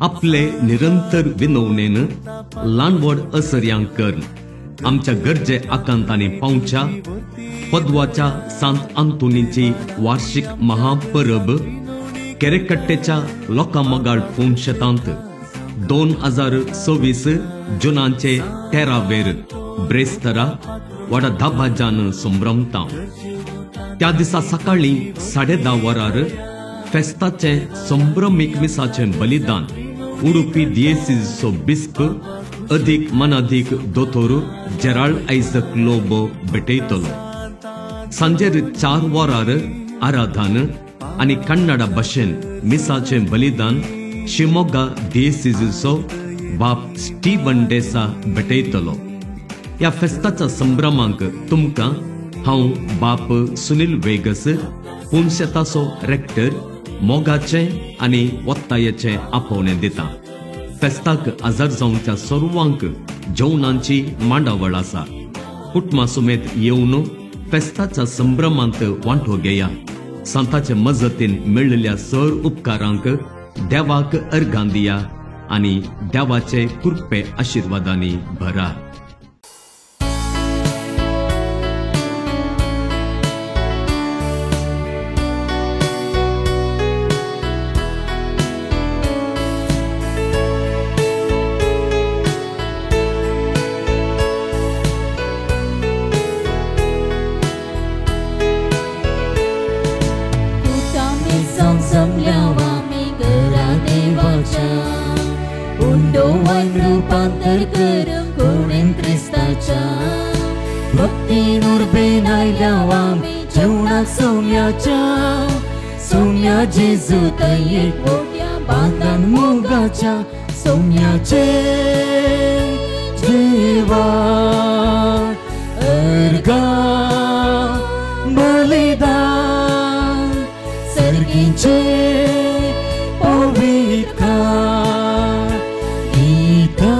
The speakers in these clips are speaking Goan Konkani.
आपले निरंतर विनवणेन ल्हान व्हड असर्यांक कर आमच्या गरजे आकांतांनी पावच्या पदवाच्या सांत आंतोनीची वार्षिक महापरब केरेकट्टेच्या लोकां मोगाळ फोन शेतांत 2026 जुनाचे 13 वेर ब्रेस्तरा वाडा धाबाजान संभ्रमता. त्या दिसा सकाळी 10:30 वरार फेस्ताचें संभ्रमीक मिसाचें बलिदान उडुपी दियेसीचो बिस्प अधीक मनाधीक दोतोर जेराल्ड आयझक लोबो भेटयतलो. सांजेर 4 वरार आराधन आनी कन्नडा भाशेन मिसाचें बलिदान शिमोगा दियेसीचो बाप स्टीवन डेसा भेटयतलो. ह्या फेस्ताच्या संभ्रमांक तुमकां हांव बाप सुनील वेगस पुनशेताचो रेक्टर मोगाचें आनी वत्तायेचें आपोवणें दिता. फेस्ताक हजर जावच्या सर्वांक जेवणांची मांडावळ आसा. कुटुंबा समेत येवन फेस्ताच्या संभ्रमांत वांटो घेया. सांताचे मजतीन मेळिल्ल्या सर उपकारांक देवाक अर्घां दिया आनी देवाचे कृपे आशिर्वादांनी भरा. सोम्याचे जेवण अर्घा बलिदान सर्गीचे पवित्र गीता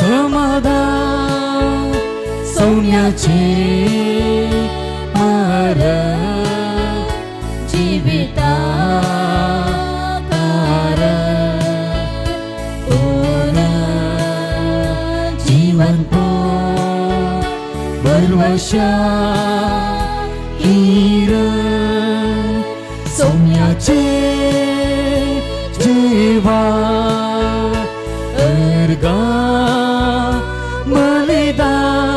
समाधान सोम्याचे मार जिविता हीर सौम्याचे जेवण अर्घा बलिदान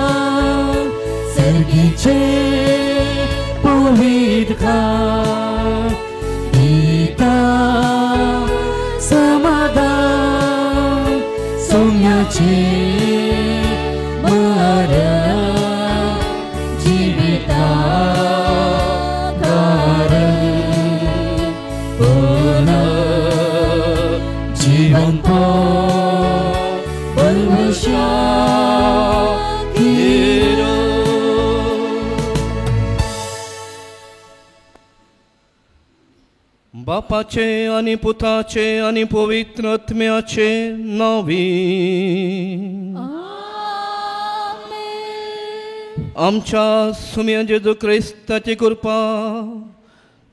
सर्गीचे पवित्र गीता समाधान सौम्याचे बापाचे आनी पुताचे आनी पवित्र आत्म्याचे नांवी आमच्या सुम्या जेजू क्रिस्ताची कृपा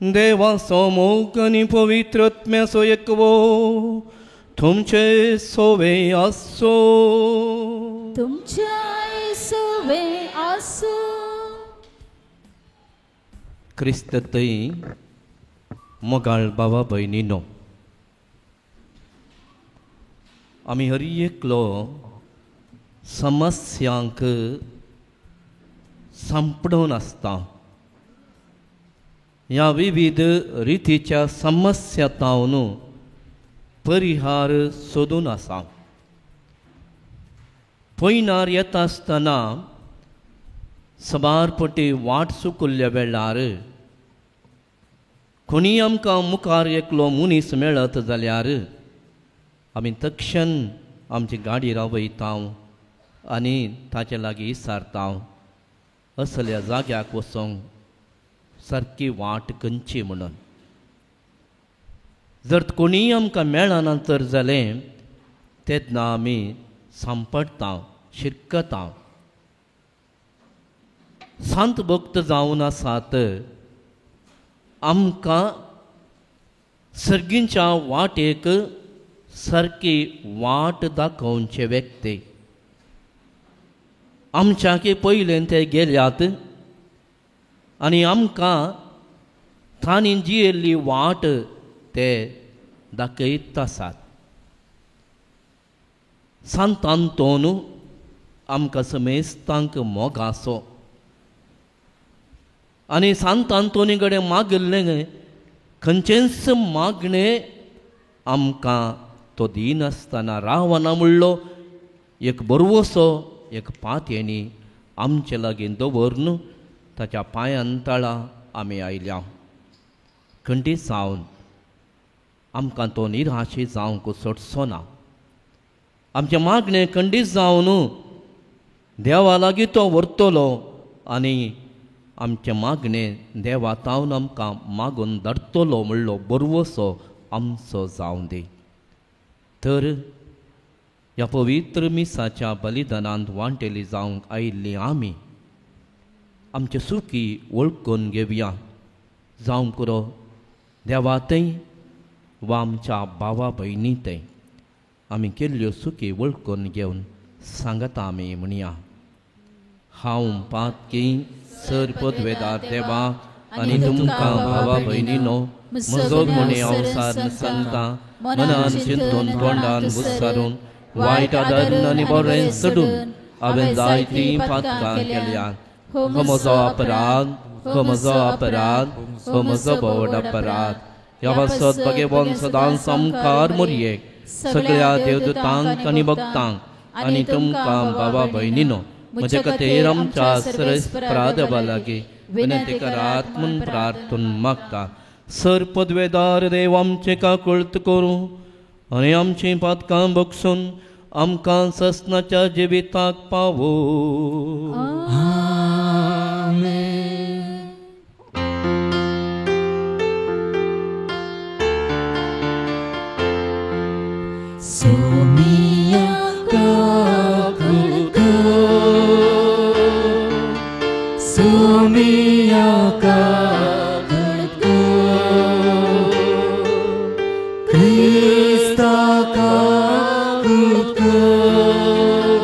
देवाचो मोग आनी पवित्र आत्म्याचो एकवो तुमचे सोवे आसो. तुमच्या सोवे आसो. क्रिस्त थंय मोगाळ बाबा भयणीनो, आमी हर एकलो समस्यांक सांपडून आसता. ह्या विविध रितीच्या समस्या तावन परिहार सोदून आसा. पयनार येता आसतना सबार पटी वाट चुकल्ल्या वेळार कोणी आमकां मुखार एकलो मनीस मेळत जाल्यार आमी तक्षण आमची गाडी रावयता आनी ताचे लागीं विचारता असल्या जाग्याक वचोंक सारकी वाट खंयची म्हणून. जर कोणीय आमकां मेळना तर जालें तेन्ना आमी सांपडटा शिरकता. सांत भक्त जावन आसात आमकां सर्गींच्या वाटेक सारकी वाट दाखोवचे व्यक्ती. आमच्याकी पयलें ते गेल्यात आनी आमकां तांणी जियेल्ली वाट ते दाखयत आसात. सांत आंतोन आमकां समेस्तांक मोग आसो आनी सांत आंतोनी कडेन मागिल्लें खंयचेंच मागणें आमकां तो दिनासतना रावना म्हणलो एक बरवसो एक पातयेणी आमचे लागीं दवरून ताच्या पांयान तळा आमी आयल्या. खंडी जावन आमकां तो निराशी जावंक सोडचो ना. आमचें मागणें खंडीत जावन देवा लागीं तो व्हरतलो आनी आमचें मागणें देवा तावन आमकां मागून धाडटलो म्हणलो बरवसो आमचो जावं दी. तर ह्या पवित्र मिसाच्या बलिदानांत वांटेली जावंक आयिल्ली आमी आमचे सुखी वळखून घेवया. जावंक पुरो देवा थंय वा आमच्या भावा भयणी थंय आमी केल्ल्यो सुखी वळखून घेवन सांगता आमी म्हणया. हांव पातकी सर पदवेदार देवा आनी तुमकां भावा भयणीनो म्हजो म्हणे अवसार सांगता मनान चिंतून तोंडान बुसारून वायट आदारून आनी बरें सोडून हांवें जायतीं पातकां केल्यात. हो म्हजो अपराध, हो म्हजो अपराध, हो म्हजो व्हड अपराध. ह्या पासत भगेवन सदांच सामकार मोरयेक सगळ्या देवदूतांक आनी भक्तांक आनी तुमकां भावा भयणीनो म्हज्या खातीर आमच्या सर्वेस्परा देवा लागीं विनंती करात म्हूण प्रार्थून मागता. सर पदवेदार देव आमचें काकुळट करूं आनी आमचीं पातकां बगसून आमकां ससनाच्या जिविताक पावो. सोमिया काकुळट कर, सोमिया काकुळट कर, क्रिस्ता काकुळट कर,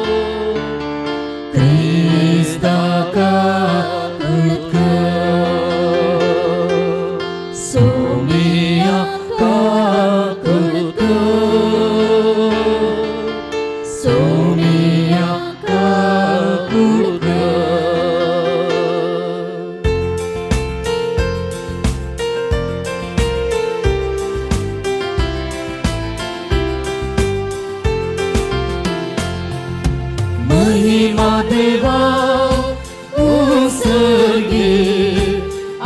क्रिस्ता काकुळट कर, सोमिया काकुळट कर, सोमिया काकुळट कर. महिमा देवा उसर्गे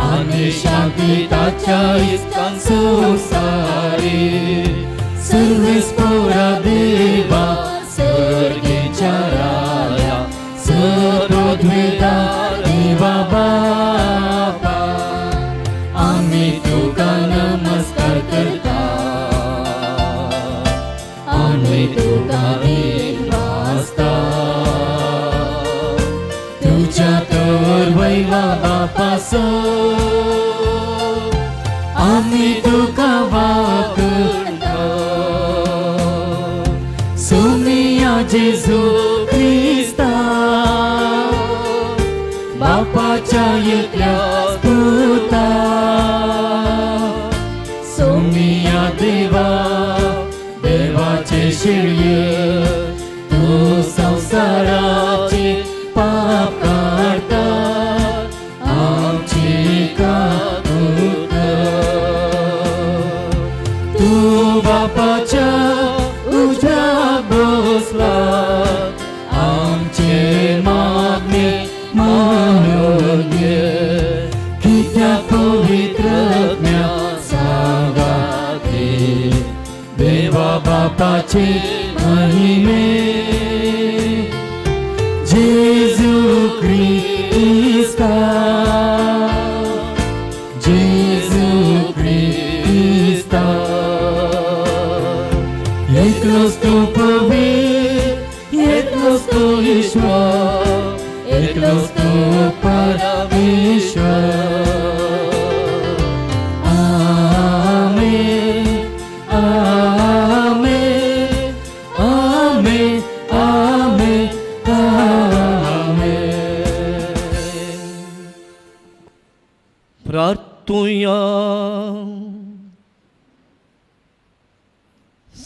आनी शांती ताच्या इश्टान संवसारी. सर्वेस्पोरा देवा सर्गेच्या राया सर्वद्वेदार देवा बापा आमी तुका नमस्कार करता, आमी तुका वाजता. तुज्या तर वयला बापासो आमी तुका वाकडता. सोमिया जेजू क्रिस्ता बापाच्या एकल्या पुता, सोमिया देवा देवाचे शिळये तूं संवसाराचे पाप काडटा आमची काकुळट कर. तूं बापाच्या उजव्या बसला आमचे मागणे मानून घे. कित्याक पवित्र सांगाती देवा बापाचे महिमे जेजू क्रिस्ता, जेजू क्रिस्ता. एकलोच तूं पवित्र, एकलोच तूं ईश्वर, एकलोच तूं परमेश्वर. आमेन.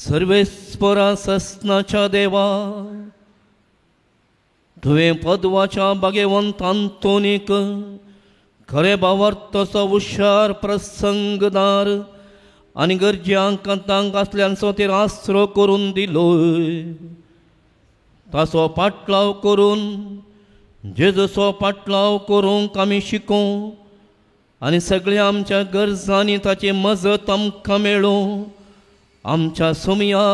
सर्वेस्परा ससनाच्या देवा, तुवें पदवाच्या भागेवंत आंतोनीक खरे भावार्थाचो हुशार प्रसंगदार आनी गरज्यांक तांक आसल्यांचो तेर आसरो करून दिलो. ताचो पाटलाव करून जेजूचो पाटलाव करूंक आमी शिकों आनी सगळ्या आमच्या गरजांनी ताची मजत आमकां मेळूं. आमच्या सोमया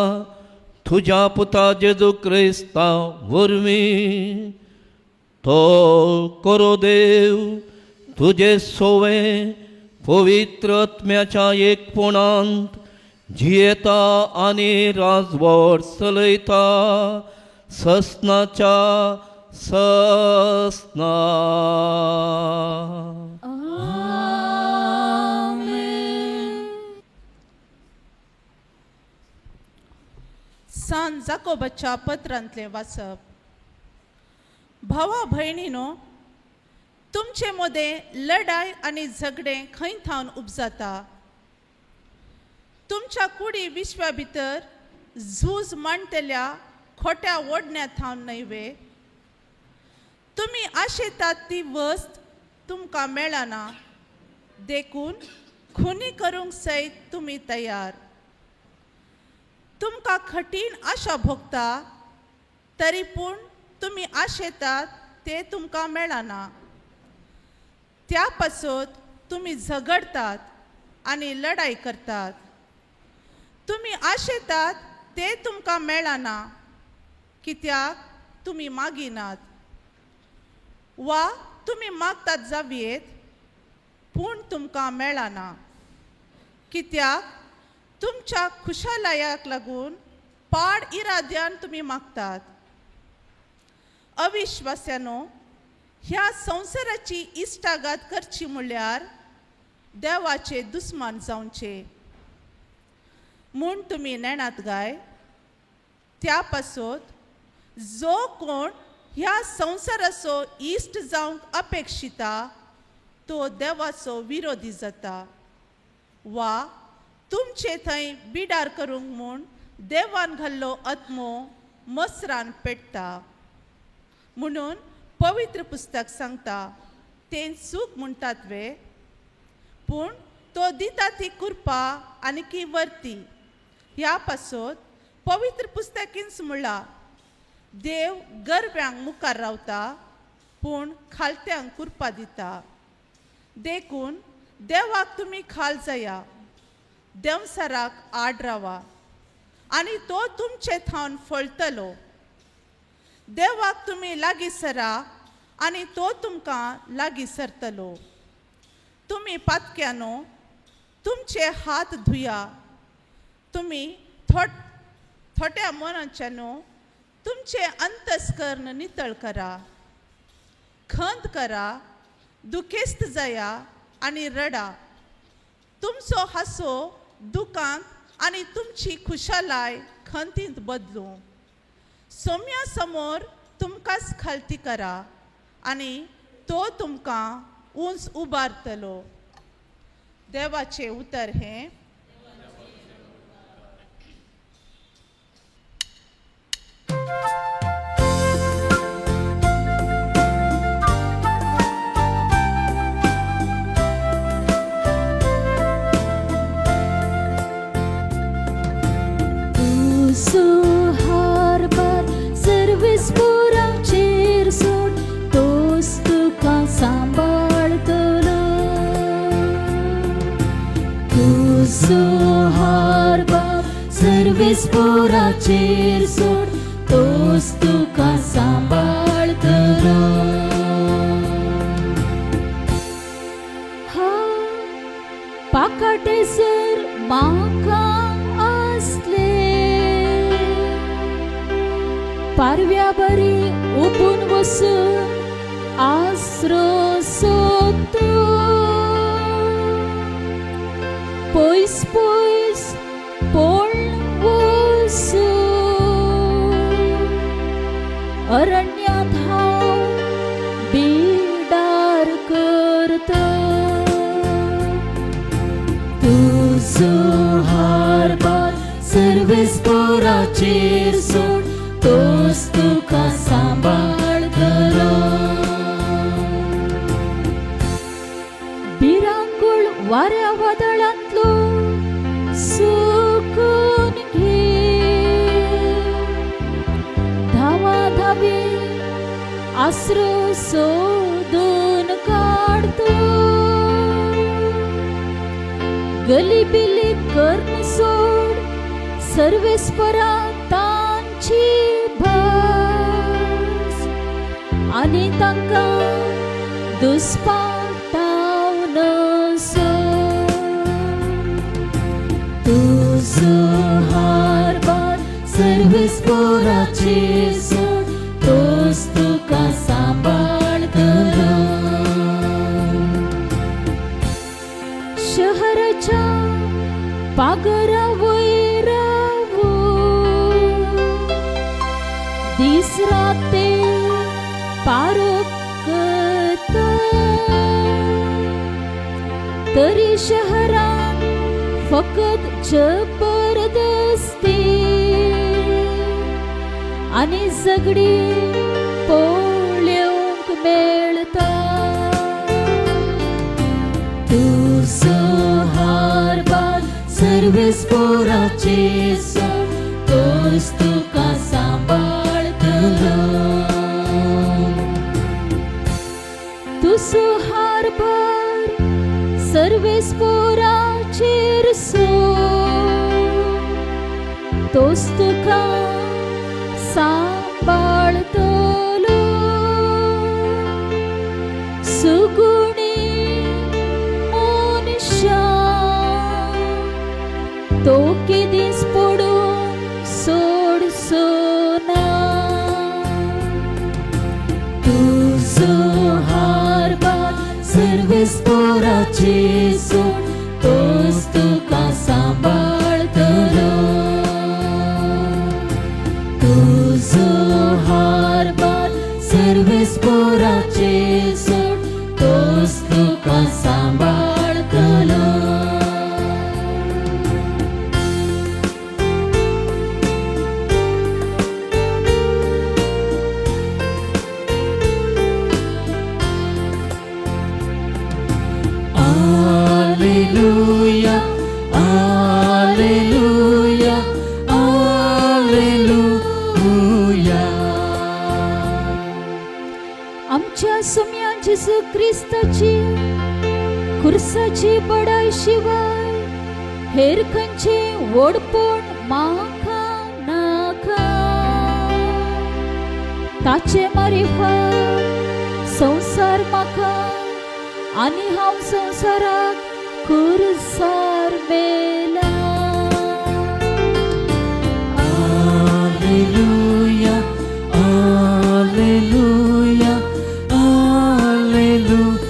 तुज्या पुता जेजू क्रिस्ता वरवीं तो करो देव तुजे सोवे पवित्र आत्म्याच्या एकपणांत जियेता आनी राजवट चलयता ससनाच्या ससना. सान जाकोबाच्या पत्रांतलें वाचप. भावा भयणीनो, तुमचे मदें लढाय आनी झगडें खंय थावन उपजाता? तुमच्या कुडी विश्वा भितर झूज मांडटल्या खोट्या ओडण्या थावन न्हय वे? तुमी आशेतात ती वस्त तुमकां मेळना, देखून खुनी करूंक सयत तुमी तयार. तुमकां कठीण आशा भोगता, तरी पूण तुमी आशेतात ते तुमकां मेळना. त्या पासत तुमी झगडतात आनी लढाई करतात. तुमी आशेतात ते तुमकां मेळना, कित्याक तुमी मागिनात, वा तुमी मागतात जावयेत पूण तुमकां मेळना, कित्याक तुमच्या खुशालयाक लागून पाड इराद्यान तुमी मागतात. अविश्वास्यानो, ह्या संवसाराची इश्टागात करची म्हणल्यार देवाचे दुस्मान जावचे म्हूण तुमी नेणात गाय. त्या पासत जो कोण ह्या संवसाराचो इश्ट जावंक अपेक्षिता तो देवाचो विरोधी जाता, वा तुमचे थंय बिडार करूंक म्हूण देवान घाल्लो आत्मो मसरान पेटता. म्हणून पवित्र पुस्तक सांगता, तें चूक म्हणटात वे, पूण तो दिता ती कृपा आनी की वर्ती. ह्या पासत पवित्र पुस्तकींच म्हणलां, देव गरब्यांक मुखार रावता पूण खालत्यांक कृपा दिता. देखून देवाक तुमी खाल जाया, देंवसाराक आड रावा आनी तो तुमचे थावन फळटलो. देवाक तुमी लागीं सरा आनी तो तुमकां लागीं सरतलो. तुमी पातक्यानो, तुमचे हात धुया. तुमी थोट्या मनाच्यानो, तुमचे अंतस्कर्ण नितळ करा. खंत करा, दुखेस्त जाया आनी रडा. तुमचो हांसो दुकांत आनी तुमची खुशालाय खंतींत बदलूं. सोम्या समोर तुमकांच खालती करा आनी तो तुमकां उंच उबारतलो. देवाचें उतर हें. सर्वेस्पराचेर सोड, तोच तुका सांबाळटलो. तुजो हारभार सर्वेस्पराचेर सोड, तोच तुका सांबाळटलो. हा पाकाटेसर म्हाका आसले, पारव्या बरी उबून वसून आसरो सोदतो. पयस पयस पळोवन वसून अरण्यांत हांव बिडार करता. तुजो हारभार सर्व सर्वेस्पोराचेर सोड तोच तुका सांबाळटलो. भिरांकूळ वाऱ्या वादळांतलो सुकून घे, धावा धावी आसरो सोदून काडतो, गलीबिली कर्ण सोड सर्वेस्परा तांची भास आनी तांकां दुस्पाटावन सोड. तुजो हारभार सर्वेस्पोराचेर सोड तोच तुका सांबाळटलो. शहराच्या पागरा वयर दीस रात ते पारखता, तरी शहरात फकत जबरदस्ती आनी झगडी पळोवंक मेळटा. तुजो हारभार सर्वेस्पोराचेर सोड तोच तुका सांबाळटलो. तुजो हारभार सर्वेस्पोराचेर सोड तोच तुका सांबाळटलो. सुगुणी मनशां तो केदीस पडून सोडचो ना. तुजो हारभार सर्वेस्पोराचेर सोड तोच तुका सांबाळटलो. तुजो हारभार सर्वेस्पोराचेर सोड तोच तुका सांबाळटलो. Alleluia, Alleluia, Alleluia. आमच्या सोम्या जेजू क्रिस्ताची खुर्साची बडाय शिवाय हेर खंयचें व्हडपण म्हाका नाका. ताचे मारिफात संवसार म्हाका आनी हांव संवसाराक खुर्सार मेला. Alleluia, Alleluia, Alleluia.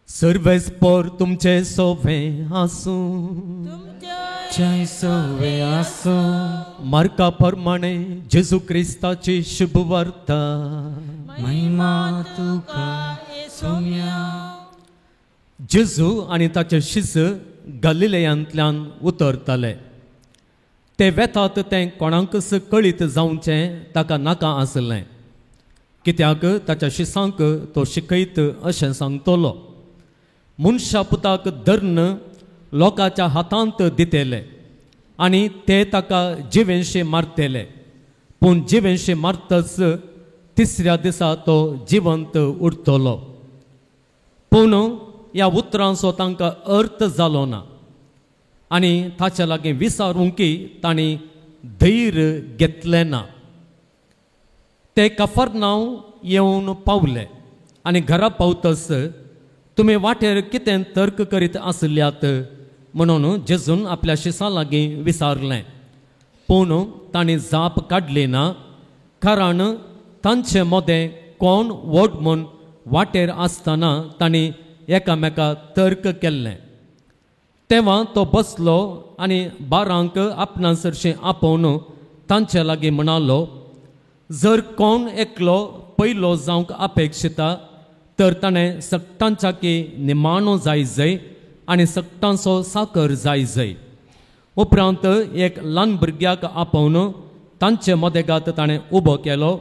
सर्वेस्पोर तुमचे सोवे आसूं, जय सोवे आसूं. मार्का प्रमाणे जेजू क्रिस्ताची शुभवार्ता. महिमा तुका सोम्या. जेजू आनी ताचे शिष्य गलिलेयांतल्यान उतरताले. ते वेतात तें कोणाकच कळीत जावचें ताका नाका आसलें, कित्याक ताच्या शिसांक तो शिकयत अशें सांगतलो. मनशा पुताक धरून लोकांच्या हातांत दितले आनी ते ताका जिवेंशे मारतले, पूण जिवेंशे मारतच तिसऱ्या दिसा तो जिवंत उरतलो. पूण ह्या उतरांचो तांकां अर्थ जालो ना आनी ताच्या लागीं विचारूंकय तांणी धैर्य घेतलें ना. ते कफरनांव येवन पावले आनी घरा पावतच तुमी वाटेर कितें तर्क करीत आसल्यात म्हणून जेजून आपल्या शिसां लागीं विचारलें. पूण तांणी जाप काडली ना, कारण तांचे मदें कोण व्हड म्हूण वाटेर आसतना तांणी एकामेका तर्क केल्लें. तेव्हा तो बसलो आनी बारांक आपणा सरशीं आपोवन तांचे लागीं म्हणालो, जर कोण एकलो पयलो जावंक अपेक्षिता तर ताणें सगटांच्याकी निमाणो जाय जय आनी सगटांचो साकर जाय जय. उपरांत एक ल्हान भुरग्याक आपोवन तांचे मदेगात ताणें उबो केलो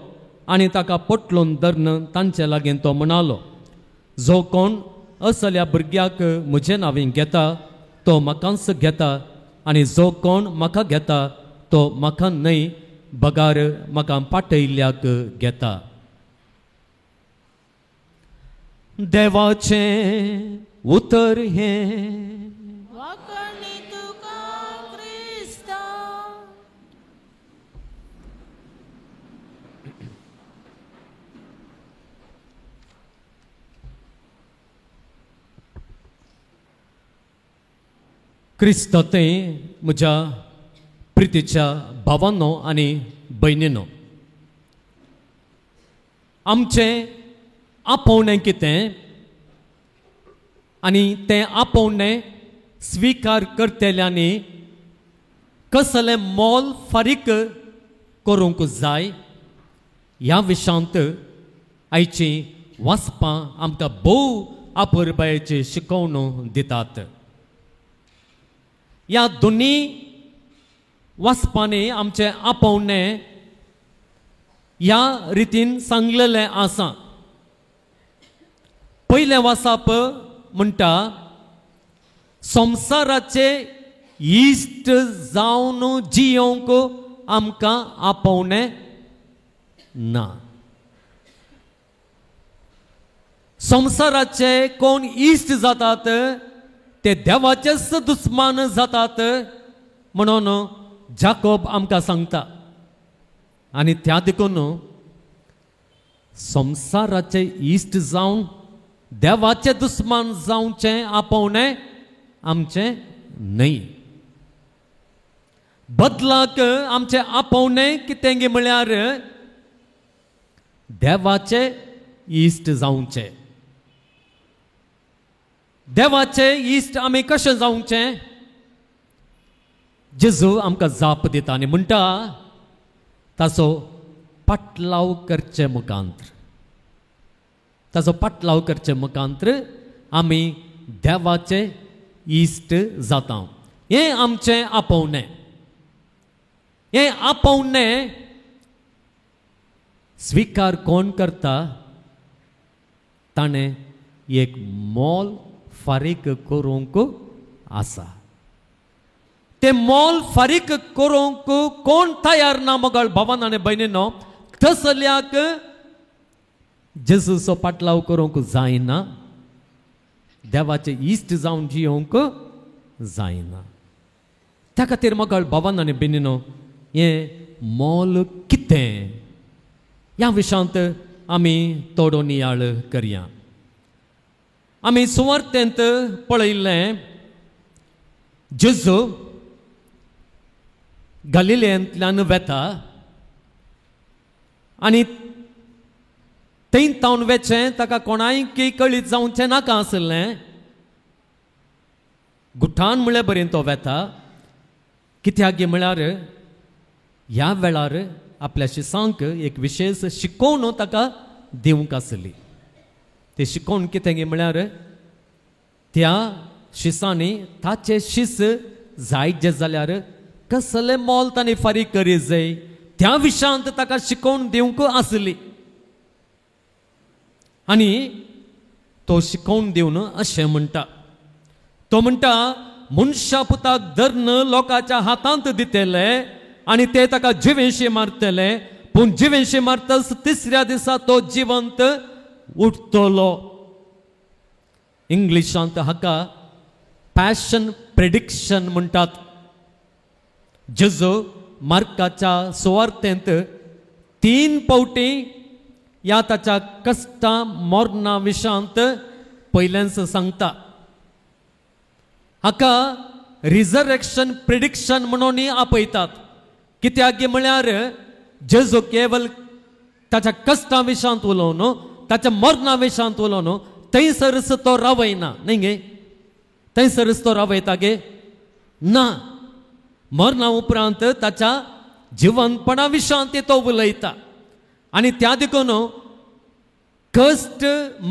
आनी ताका पोटलून धरून तांचे लागीं तो म्हणालो, जो कोण असल्या भुरग्याक म्हजे नांवीं घेता तो म्हाकाच घेता आनी जो कोण म्हाका घेता तो म्हाका न्हय बगार म्हाका पाटयल्ल्याक घेता. देवाचें उतर हें. क्रिस्त थंय म्हज्या प्रितीच्या भावांनो आनी भयणीनो, आमचें आपोवणें कितें आनी तें आपोवणें स्विकार करतल्यांनी कसलें मोल फारीक करूंक जाय ह्या विशांत आयची वाचपां आमकां भोव आपुरबायेची शिकवणो दितात. ह्या दोनी वाचपांनी आमचें आपोवणें ह्या रितीन सांगलेलें आसा. पयलें वाचप म्हणटा, संवसाराचे इश्ट जावन जियोंक आमकां आपोवणें ना. संवसाराचे कोण इश्ट जातात ते देवाचेच दुस्मान जातात म्हणून जाकोब आमकां सांगता. आनी त्या देखून संवसाराचे इश्ट जावन देवाचे दुस्मान जावचें आपोवणें आमचें न्हय. बदलाक आमचें आपोवणें कितें म्हळ्यार देवाचे इश्ट जावचें. देवाचे इश्ट आमी कशें जावचें? जेजू आमकां जाप दिता आनी म्हणटा, ताचो पाटलाव करचे मुखांत्र, ताचो पाटलाव करचे मुखांत्र आमी देवाचे इश्ट जाता. हें आमचें आपोवणें. हें आपोवणें स्विकार कोण करता ताणें एक मोल फारीक करूंक आसा. ते मोल फारीक करूंक कोण तयार ना मगळ भावान आनी भयणीनो, तसल्याक जेजूचो पाटलाव करूंक जायना, देवाचे इश्ट जावन जियोंक जायना. त्या खातीर मगळ भावान आनी भयणीनो, हें मोल कितें ह्या विशांत आमी थोडो नियाळ करया. आमी सुवार्तेंत पळयल्लें, जेजू गलिलेंतल्यान वेता आनी थंय तावन वेचें ताका कोणायकी कळीत जावचें नाका आसलें. गुठान म्हळ्यार बरें तो वेता, कित्याक म्हळ्यार ह्या वेळार आपल्या शिसांक एक विशेश शिकोवन ताका दिवंक आसली. ते शिकोवन कितें म्हळ्यार त्या शिसांनी ताचे शीस जायत जे जाल्यार कसलें मोल तांणी फारीक करी जाय त्या विशयांत ताका शिकोवन दिवंक आसली. आनी तो शिकोवन दिवन अशें म्हणटा, तो म्हणटा, मनशा पुताक धरून लोकांच्या हातांत दितले आनी ते ताका जिवेंशी मारतले, पूण जिवेंशी मारतच तिसऱ्या दिसा तो जिवंत उठतलो. इंग्लिशांत हाका पॅशन प्रेडिक्शन म्हणटात. जेजू मार्काच्या सुवार्तेंत 3 पावटी ह्या ताच्या कश्टां मरणा विशांत पयल्याच सांगता. हाका रिजरेक्शन प्रिडिक्शन म्हणून आपयतात. कित्याक म्हळ्यार जेजू केवल ताच्या कश्टां विशांत उलोवन ताच्या मरणा विशांत उलोवन थंयसरच तो रावयना न्ही गे, थंयसरच तो रावयता गे ना. मरणा उपरांत ताच्या जिवनपणा विशांत तो उलयता. आनी त्या देखून कश्ट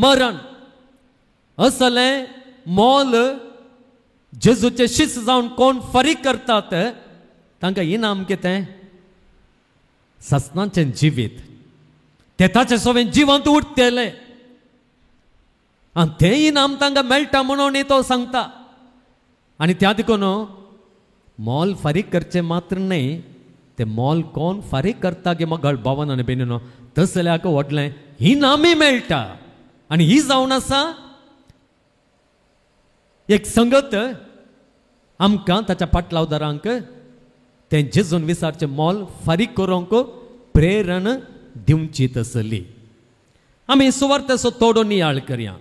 मरण असलें मोल जेजूचे शिस्त जावन कोण फारीक करतात तांकां इनाम कितें? सासणाचें जिवीत. ते ताचे सवें जिवंत उरतलें आनी तें इनाम तांकां मेळटा म्हणून तो सांगता. आनी त्या देखून मोल फारीक करचें मात्र न्हय, तें मोल कोण फारीक करता की मग भावन आनी बेनीनो तसल्याक व्हडलें इनामय मेळटा. आनी ही जावन आसा एक संगत आमकां ताच्या पाटलावदारांक तें जेजून विसारचें मोल फारीक करूंक प्रेरण दिवची तसली. आमी सुवार्थेचो थोडो नियाळ करया.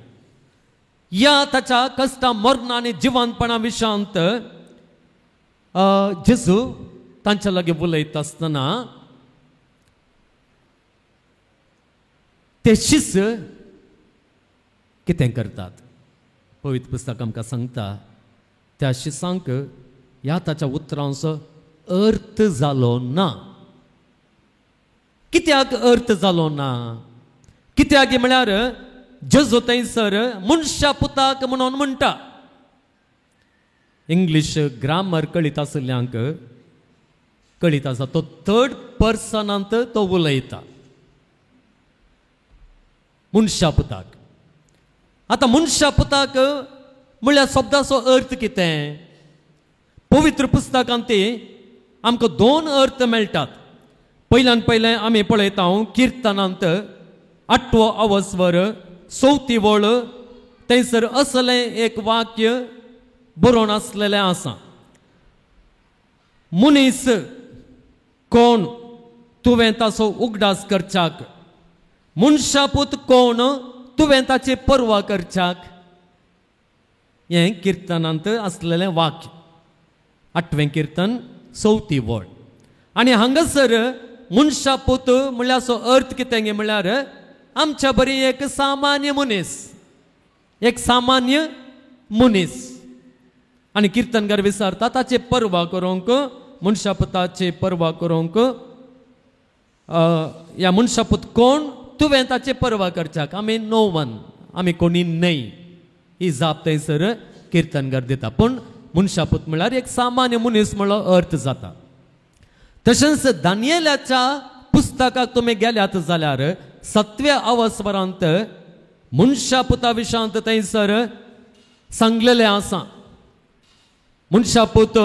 ह्या ताच्या कश्टा मरणा आनी जिवंतपणा विशांत जेजू तांच्या लागीं उलयता आसतना ते शिस कितें करतात? पवित्र पुस्तक आमकां सांगता त्या शिसांक ह्या ताच्या उतरांचो अर्थ जालो ना. कित्याक अर्थ जालो ना? कित्याक म्हळ्यार जेजू थंयसर मनशा पुताक म्हणून म्हणटा. इंग्लीश ग्रामर कळीत आशिल्ल्यांक कळीत आसा तो थर्ड पर्सनांत तो उलयता मनशा पुताक. आतां मनशा पुताक म्हळ्यार शब्दाचो अर्थ कितें? पवित्र पुस्तकांत आमकां दोन अर्थ मेळटात. पयल्यान पयलें आमी पळयता किर्तनांत आठवो अवस्वर चवथी वळ थंयसर असलें एक वाक्य बरोवन आसलेलें आसा. मनीस कोण तुवें ताचो उगडास करच्याक, मनशापूत कोण तुवें ताची पर्वा करच्याक. हें किर्तनांत आसलेलें वाक्य, आठवें किर्तन चवथी वळ. आनी हांगासर मनशापूत म्हणल्यार अर्थ कितें म्हणल्यार आमच्या बरी एक सामान्य मनीस, एक सामान्य मनीस. आनी किर्तनकार विचारता ताचे पर्वा करूंक, मनशापुताची पर्वा करूंक, ह्या मनशापूत कोण तुवें ताचे पर्वा करच्याक? आमी नो वन, आमी कोणी न्हय. ही जाप थंयसर किर्तनकार दिता. पूण मनशापूत म्हणल्यार एक सामान्य मनीस म्हणलो अर्थ जाता. तशेंच दानियेलाच्या पुस्तकाक तुमी गेल्यात जाल्यार सातव्या अवस्वरांत मनशापुता विशांत थंयसर सांगलेलें आसा. मनशापूत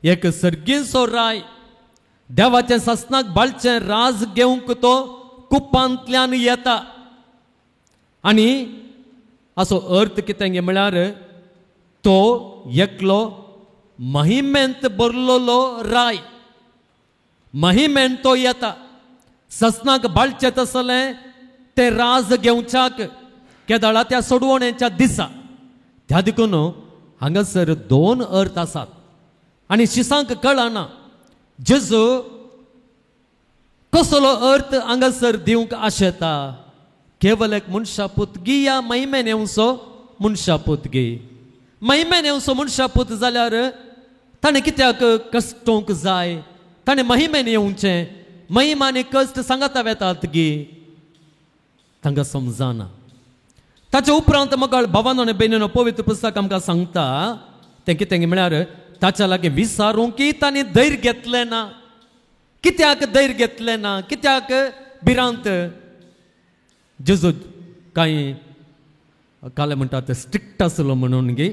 एक सर्गीचो राय, देवाच्या सासणाक बाळचें राज घेवंक तो कुपांतल्यान येता. आनी असो अर्थ कितें म्हळ्यार तो एकलो महिमेंत भरलेलो राय, महिमेन तो येता ससनाक बाळचें तसलें तें राज घेवच्याक केदळा त्या सोडवण्याच्या दिसा. त्या देखून हांगासर दोन अर्थ आसात आनी शिसांक कळना जेजू कसलो अर्थ हांगासर दिवंक आशेता. केवल एक मनशापूत गी या महिमेन येवचो मनशापूत गी? महिमेन येवचो मनशापूत जाल्यार ताणें कित्याक कश्टोवंक जाय? ताणें महिमेन येवचें, महिमा आनी कश्ट सांगाता वेतात गी? तांकां समजना. ताचे उपरांत मगळ भावानो आनी भयणीनो पवित्र पुस्तक आमकां सांगता तें कितें म्हळ्यार ताच्या लागीं विचारूंक की तांणी धैर्य घेतलें ना. कित्याक धैर्य घेतलें ना? कित्याक भिरांत? जेजू कांय काले म्हणटात स्ट्रिक्ट आसलो म्हणून गी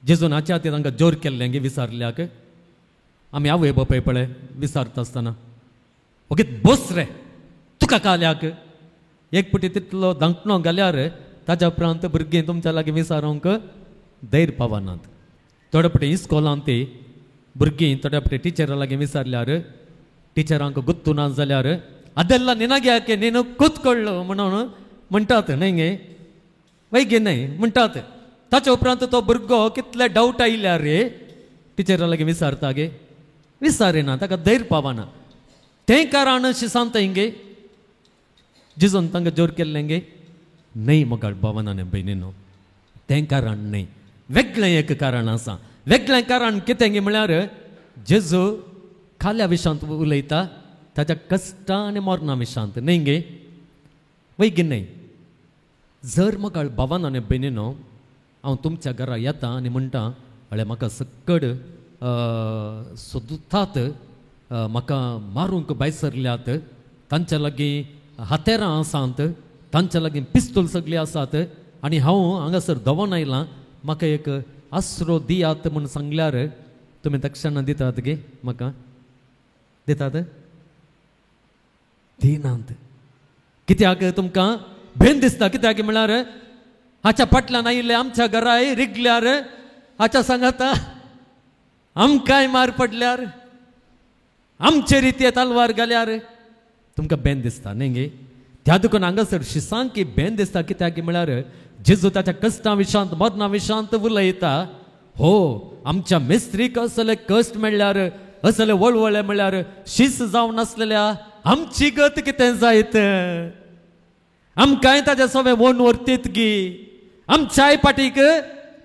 जेजून हाच्या खातीर तांकां जोर केल्लें गी विचारल्याक. आमी आवय बापाय पळय विचारता आसतना ओके बस रे तुका काल्याक एक पटी तितलो धांकणो घाल्यार ताच्या उपरांत भुरगीं तुमच्या लागीं विचारूंक धैर्य पावनात. थोडे पटी इस्कोलांत ती भुरगीं थोड्या पटी टिचरा लागीं विचारल्यार टिचरांक गुत्तू ना जाल्यार ಅದೆಲ್ಲ ನಿನಗೆ ಯಾಕೆ ನೀನು ಕೂತ್ಕೊಳ್ಳು म्हणून म्हणटात न्हय गे वैगे न्हय म्हणटात. ताच्या उपरांत तो भुरगो कितले डावट आयल्यार रे टिचरा लागीं विचारता गे, विचारिना, ताका धैर्य पावना. तें कारण अशें सांगता गे जिजून तांकां जोर केल्लें गे न्हय मगाळ भावना न्हय भयणीनो, तें कारण न्हय, वेगळें एक कारण आसा. वेगळें कारण कितें गे म्हळ्यार जेजू खाल्या विशांत उलयता ताच्या कश्टां आनी मरणा विशांत न्हय गे. वय न्हय? जर म्हाका भावान आनी भयणीनो हांव तुमच्या घरा येता आनी म्हणटा अळे म्हाका सक्कड सोदतात, म्हाका मारूंक भायर सरल्यात, तांच्या लागीं हातेरां आसात, तांच्या लागीं पिस्तूल सगळीं आसात आनी हांव हांगासर दवोन आयलां, म्हाका एक आसरो दियात म्हूण सांगल्यार तुमी तक्षणां दितात गे? म्हाका दितात? दिनात. कित्याक? तुमकां भेन दिसता. कित्याक म्हळ्यार हाच्या फाटल्यान आयिल्ले आमच्या घराय रिगल्यार, हाच्या सांगाता आमकांय मार पडल्यार, आमचे रितीये तलवार घाल्यार तुमकां बेन दिसता न्ही गे? त्या दुकान हांगासर शिसांकी बेन दिसता. कित्याक म्हळ्यार जेजू ताच्या कश्टां विशांत मरणा विशांत उलयता. हो आमच्या मिस्त्रीक असले कश्ट मेळ्ळ्यार, असले वळवळे म्हळ्यार शीस जावन नासलेल्या आमची गत कितें जायत? आमकांय ताच्या सवे वोन व्हरतीत गी, आमच्याय पाटीक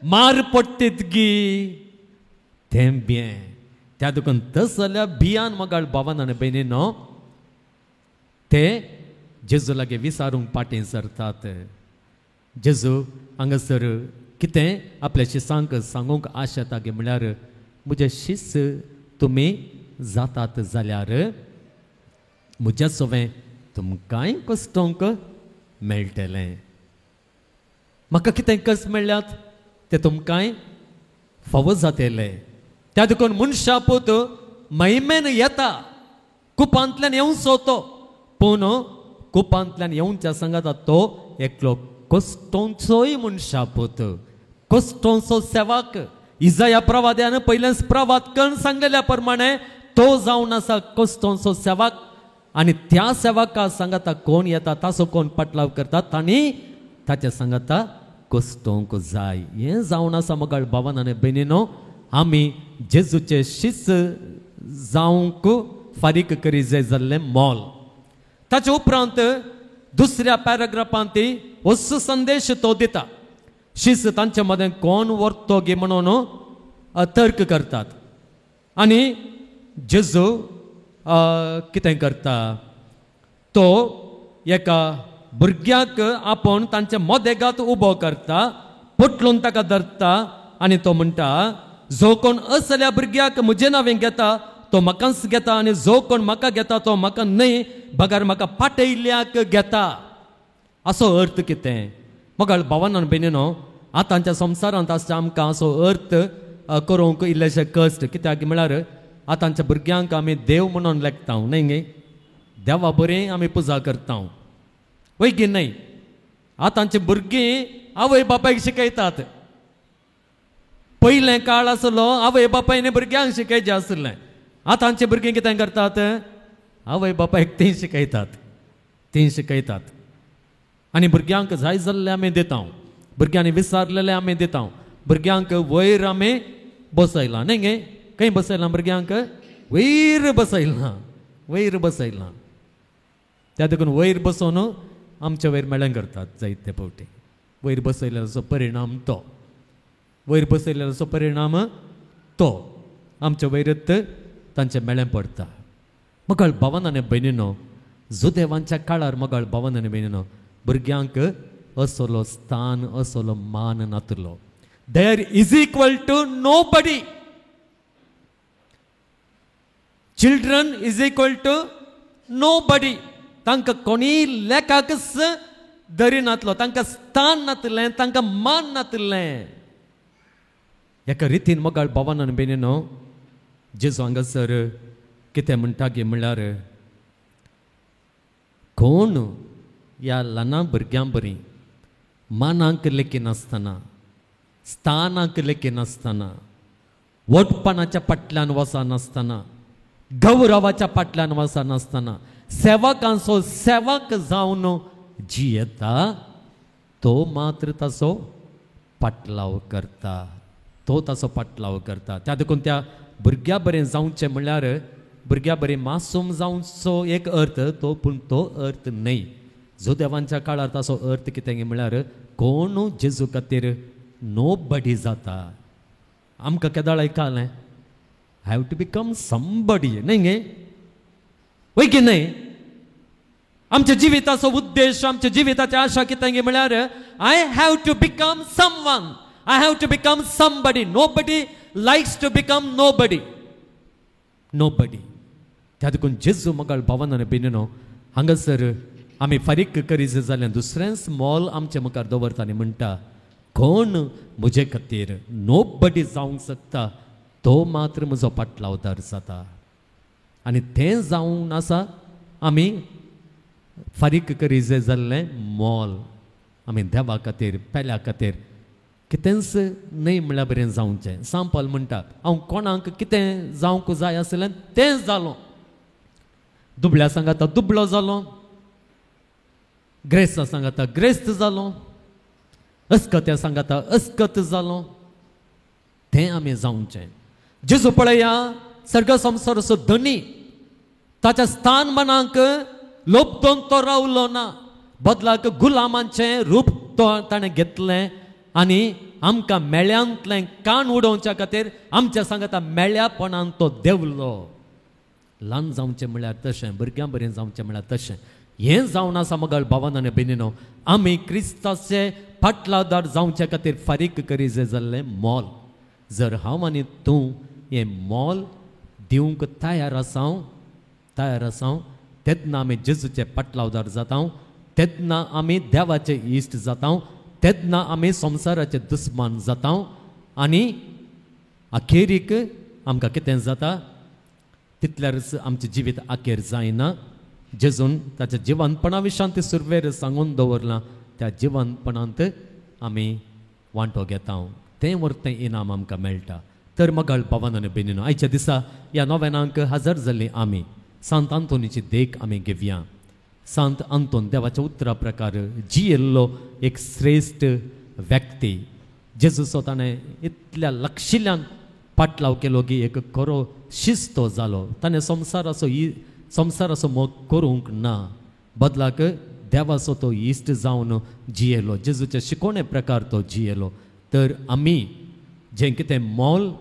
मार पडटीत गी, तें बियें. त्या दुकान तसल्या भियान मगाळ भावान आनी भयणीनो ते जेजू लागीं विसारूंक पाटीं सरतात. जेजू हांगासर कितें आपल्या शिसांक सांगूंक आशेता गे म्हळ्यार म्हजे शीस तुमी जातात जाल्यार म्हज्या सवें तुमकांय कश्टोंक मेळटलें. म्हाका कितें कश्ट मेळ्ळ्यात ते तुमकांय फावो जातले. त्या देखून मनशा पूत महिमेन येता, कुपांतल्यान येवचो तो, पूण कुपांतल्यान येवच्या सांगाता तो एकलो कश्टोंचोय मनशा पूत, कश्टोंचो सेवाक. इजाया प्रवाद्यान पयलेंच प्रवाद करून सांगलेल्या प्रमाणे तो जावन आसा कश्टोंचो सेवाक. आनी त्या सेवका सांगाता कोण येता, ताचो कोण पाटलाव करता, तांणी ताच्या सांगाता कश्टोंक जाय. हें जावन आसा मगाळ भावान आनी भयणीनो आमी जेजूचे शिस जावंक फारीक करी जाय जाल्लें मोल. ताचे उपरांत दुसऱ्या पॅराग्राफांत होच संदेश तो दिता. शीस तांचे मदें कोण व्हरतो गे म्हणून तर्क करतात आनी जेजू कितें करता, तो एका भुरग्याक आपोवन तांचे मदेगात उबो करता, पोटलून ताका धरता आनी तो म्हणटा, जो कोण असल्या भुरग्याक म्हजें नांवें घेता तो म्हाकाच घेता आनी जो कोण म्हाका घेता तो म्हाका न्हय बगर म्हाका पाटयल्ल्याक घेता. असो अर्थ कितें मगाळ भावान आनी भयणीनो आतांच्या संवसारांत आसच्या आमकां असो अर्थ करूंक इल्लेशे कश्ट. कित्याक म्हळ्यार आतांच्या भुरग्यांक आमी देव म्हणून लेखता न्हय गे, देवा बरें आमी पुजा करता वय गी न्हय? आतांची भुरगीं आवय बापायक शिकयतात. पयलें काळ आसलो आवय बापायन भुरग्यांक शिकयचें आसलें. आतांची भुरगीं कितें करतात, आवय बापायक तीं शिकयतात, तीं शिकयतात. आनी भुरग्यांक जाय जाल्लें आमी दिता, भुरग्यांनी विसारलेलें आमी दिता, भुरग्यांक वयर आमी बसयलां न्ही गे? खंय बसयलां भुरग्यांक? वयर बसयलां, वयर बसयलां. त्या देखून वयर बसोवन आमचे वयर मेळें करतात जायते फावटी. वयर बसयल्याचो परिणाम तो, वयर बसयल्याचो परिणाम तो आमच्या वयरत तांचें मेळें पडटा. मगाळ भावान आनी भयणीनो जुदेवांच्या काळार मगाळ भावान आनी भयणीनो भुरग्यांक असलो स्थान असलो मान नातलो. There is equal to nobody. Children is equal to nobody. तांकां कोणीय लेखाकच धरिनातलो, तांकां स्थान नातलें, तांकां मान नातलें. एका रितीन मगाळ भावान आनी भयणीनो जेजू हांगासर कितें म्हणटा गे म्हणल्यार कोण ह्या ल्हाना भुरग्यां बरी मानांक लेखिनासतना, स्थानाक लेखिनासतना, वटपणाच्या फाटल्यान वचनासतना, गौरवाच्या फाटल्यान वचनासतना सेवकांचो सेवक जावन जियेता तो मात्र ताचो पाटलाव करता, तो ताचो पाटलाव करता. त्या देखून त्या भुरग्या बरें जावचें म्हणल्यार भुरग्या बरें मासूम जावचो एक अर्थ तो, पूण तो अर्थ न्हय. जुदेवांच्या काळार ताचो अर्थ कितें म्हणल्यार कोण जेजू खातीर नो बडी जाता. आमकां केदाळ आयकलें have to become somebody न्हय गे, वय की न्हय? आमच्या जिविताचो उद्देश, आमच्या जिविताची आशा कितें म्हळ्यार I have to become someone, I have to become somebody. Nobody likes to become nobody, nobody. त्या देखून जेजू मगाळ भावना आनी भयणीनो, हांगासर आमी फारीक करीत जाल्यार दुसरेंच मोल आमचे मुखार दवरता आनी म्हणटा कोण म्हजे खातीर नोबडी जावंक शकता तो मात्र म्हजो पाटलावदार जाता. आनी तें जावन आसा आमी फारीक करीत जाल्लें मोल आमी देवा खातीर पेल्या खातीर कितेंच न्हय म्हणल्यार बरें जावचें. सांपल म्हणटा हांव कोणाक कितें जावंक जाय आसलें तें जालो. दुबळ्या सांगाता दुबळो जालो, ग्रेस्ता सांगाता ग्रेस्त जालो, अस्कत्या सांगाता अस्कत जालो. तें आमी जावचें. जेजू पळया सर्ग संवसाराचो धनी, ताच्या स्थान मनाक लोपतोन तो रावलो ना, बदलाक गुलामांचें रूप तो ताणें घेतलें आनी आमकां मेळ्यांतलें कान उडोवच्या खातीर आमच्या सांगाता मेळ्यापणान तो देंवलो. ल्हान जावचें म्हळ्यार तशें, भुरग्यां बरें जावचें म्हळ्यार तशें. हें जावन आसा मगळ भावान आनी भयणीनो, आमी क्रिस्ताचे फाटलादार जावच्या खातीर फारीक करी जाल्लें मोल. जर हांव आनी तूं हें मोल दिवंक तयार आसाव, तयार आसाव तेन्ना आमी जेजूचे पाटलावदार जाता, तेन्ना आमी देवाचे इश्ट जाता, तेन्ना आमी संवसाराचे दुस्मान जाता. आनी अखेरीक आमकां कितें जाता तितल्यारच आमचें जिवीत अखेर जायना. जेजून ताच्या जिवनपणा विशांत सुरवेर सांगून दवरलां, त्या जिवनपणांत आमी वांटो घेता, तें वरतें इनाम आमकां मेळटा. तर मगळ भावान आनी भयणीनो, आयच्या दिसा ह्या नोवेनांक हजर जाल्ली आमी सांत आंतोनीची देख आमी घेवया. सांत आंतोन देवाच्या उतरा प्रकार जियेल्लो एक श्रेश्ठ व्यक्ती. जेजूचो ताणें इतल्या लक्षिल्ल्यान पाटलाव केलो की एक खरो शिस्तो जालो. ताणें संवसाराचो मोग करूंक ना, बदलाक देवाचो तो इश्ट जावन जियेलो, जेजूचे शिकोवणे प्रकार तो जियेलो. तर आमी जें कितें मोल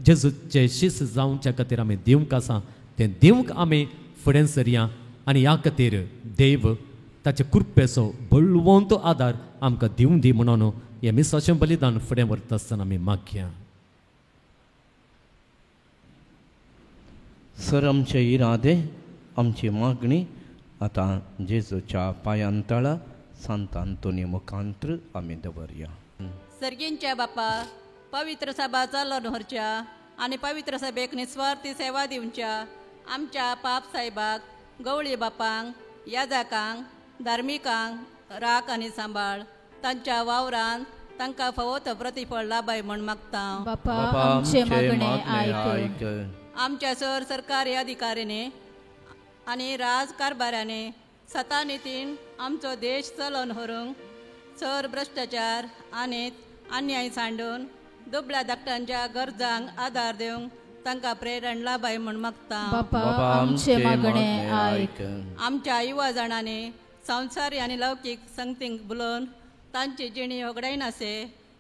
जेजूचे शिस्त जावच्या खातीर आमी दिवंक आसा तें दिवंक आमी फुडें सरया. आनी ह्या खातीर देव ताचे कृपेचो बळवंत आदार आमकां दिवं दी म्हणून हें मिसाचें बलिदान फुडें व्हरता आसतना आमी मागया. सर आमचे इरादे, आमची मागणी आतां जेजूच्या पांयां तळा सांत आंतोनी मुखांत्र आमी दवरया. सर्गींच्या बापा, पवित्र सभा चलोवन व्हरच्या आनी पवित्र सभेक निस्वार्थी सेवा दिवच्या आमच्या पाप साहेबाक, गवळी बापांक, याजाकांक, धार्मिकांक राख आनी सांबाळ. तांच्या वावरान तांकां फावो तो प्रतिफळ लाबाय म्हूण मागता. बापा आमचें मागणें आयक. आमच्या सर सरकारी अधिकाऱ्यांनी आनी राज कारभारांनी सतानितीन आमचो देश चलोवन व्हरूंक सर भ्रश्टाचार आनी अन्याय सांडून दुबळ्या धाकट्यांच्या गरजांक आदार दिवंक तांकां प्रेरण लाबाय म्हूण मागता. बापा आमचें मागणें आयक. आमच्या युवा जाणांनी संवसारी आनी लौकीक संगतींक बुलोवन तांची जिणी होगडायनासे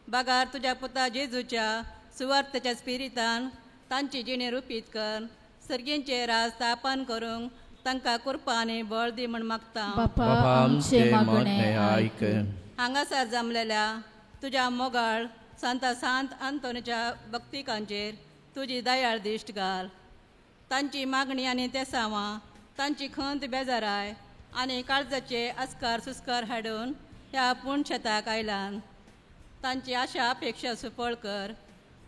बगार तुज्या पुता जेजूच्या सुवार्थेच्या स्पिरितान तांची जिणी रुपीत कर. सर्गींचे राज स्थापन करूंक तांकां कृपा आनी बळ दी म्हूण मागता. बापा आमचें मागणें आयक. हांगासर जमलेल्या तुज्या मोगाळ सांता सांत आंतोनीच्या भक्तिकांचेर तुजी दयाळ दिश्ट घाल. तांची मागणी आनी तेसावां, तांची खंत बेजाराय आनी काळजाचे अस्कार सुस्कार हाडून ह्या पूण शेताक आयल्यान तांची आशा अपेक्षा सुफळ कर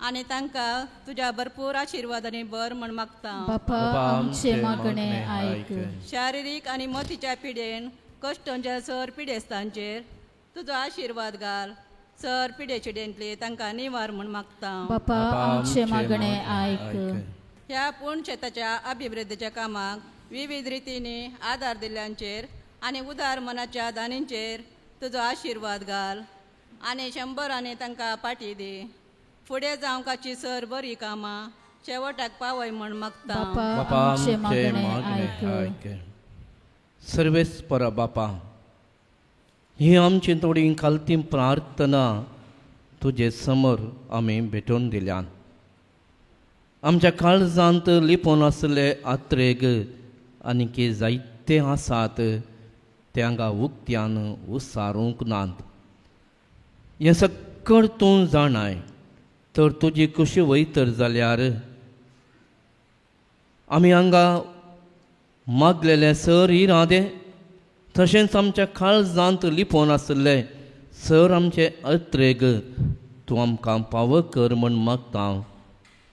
आनी तांकां तुज्या भरपूर आशिर्वादांनी भर म्हूण मागता. बापा आमचें मागणें आयक. शारिरीक आनी मतीच्या पिडेन कश्टांच्या सर पिडेस्तांचेर तुजो आशिर्वाद घाल. सर पिडे चिडेंतली तांकां निवार म्हूण मागता. बापा आमचें मागणें आयक. ह्या पूण शेताच्या अभिवृद्धीच्या कामाक विविध रितींनी आदार दिल्ल्यांचेर आनी उदार मनाच्या दानींचेर तुजो आशिर्वाद घाल आनी शंबरांनी तांकां पाटी दी. फुडें जावंकाची सर बरी कामां शेवटाक पावय म्हूण मागता. बापा आमचें मागणें आयक. सर्वेस्परा बापा, ही आमची थोडी खालती प्रार्थना तुजे समोर आमी भेटोवन दिल्यान. आमच्या काळजांत लिपोवन आसले आत्रेग आनी की जायते आसात ते हांगा उक्त्यान उसारूंक नात. हें सक्कड तूं जाणाय तर तुजी कुशी वयतर जाल्यार आमी हांगा मागलेले सर इरादे तशेंच आमच्या काळजांत लिपोवन आशिल्ले सर आमचे अत्रेग तूं आमकां पाव कर म्हण मागता.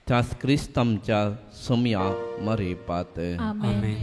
त्याच क्रिस्त आमच्या सोम्या मरेपात. आमेन.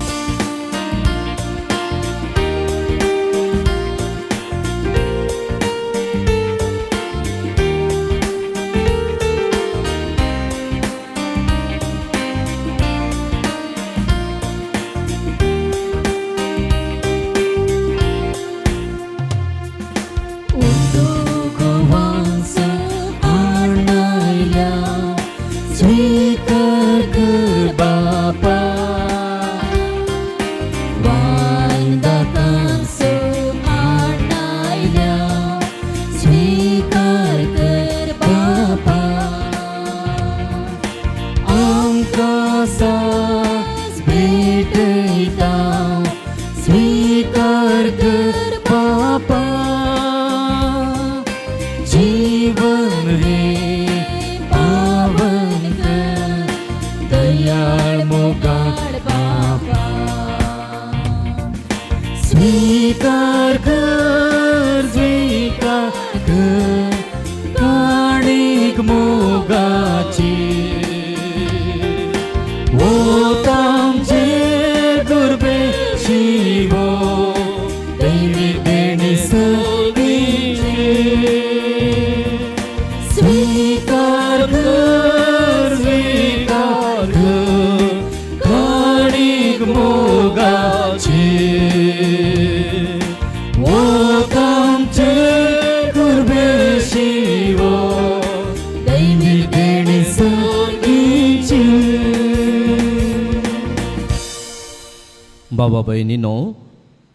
बाबा भयणीनो,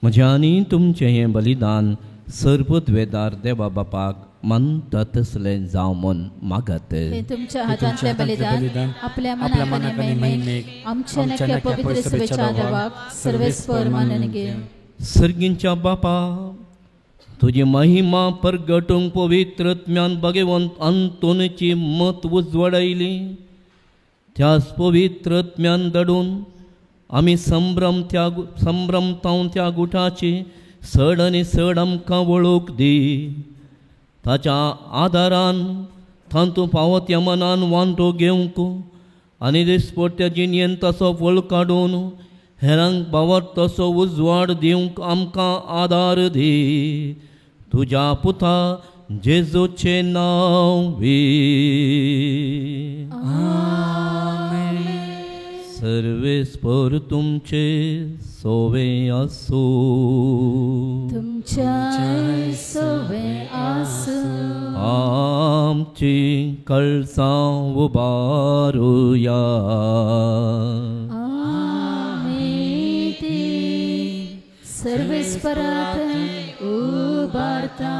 म्हजें आनी तुमचें हें बलिदान सर्वद्वेदार देवा बापाक मानता तसलें जावं म्हूण मागत. तुमच्या हातांतलें बलिदान आपल्या मनाक आनी महिमेक आमच्या नक्या पवित्र सभेच्या देवाक सर्वेस्पर मानून घे. सर्गींच्या बापा, तुजी महिमा परगटूंक पवित्र ज्ञान भगवंत अंतोनीची मत उजवाडायली. त्याच पवित्र ज्ञान धाडून आमी संभ्रम संभ्रमतावन त्या गुटाची चड आनी चड आमकां वळख दी. ताच्या आदारान तांतू फावो त्या मनान वांटो घेवंक आनी दिसपट्ट्या जिणेन ताचो फळ काडून हेरांक बावर तसो उजवाड दिवंक आमकां आदार दी. तुज्या पुता जेजूचें नांव वी. सर्वेस्पर तुमचे सोवे आसूं. तुमच्या सोवे आसूं. आमची कळसां उबारुया. आमी ती सर्वेस्परात उबारता.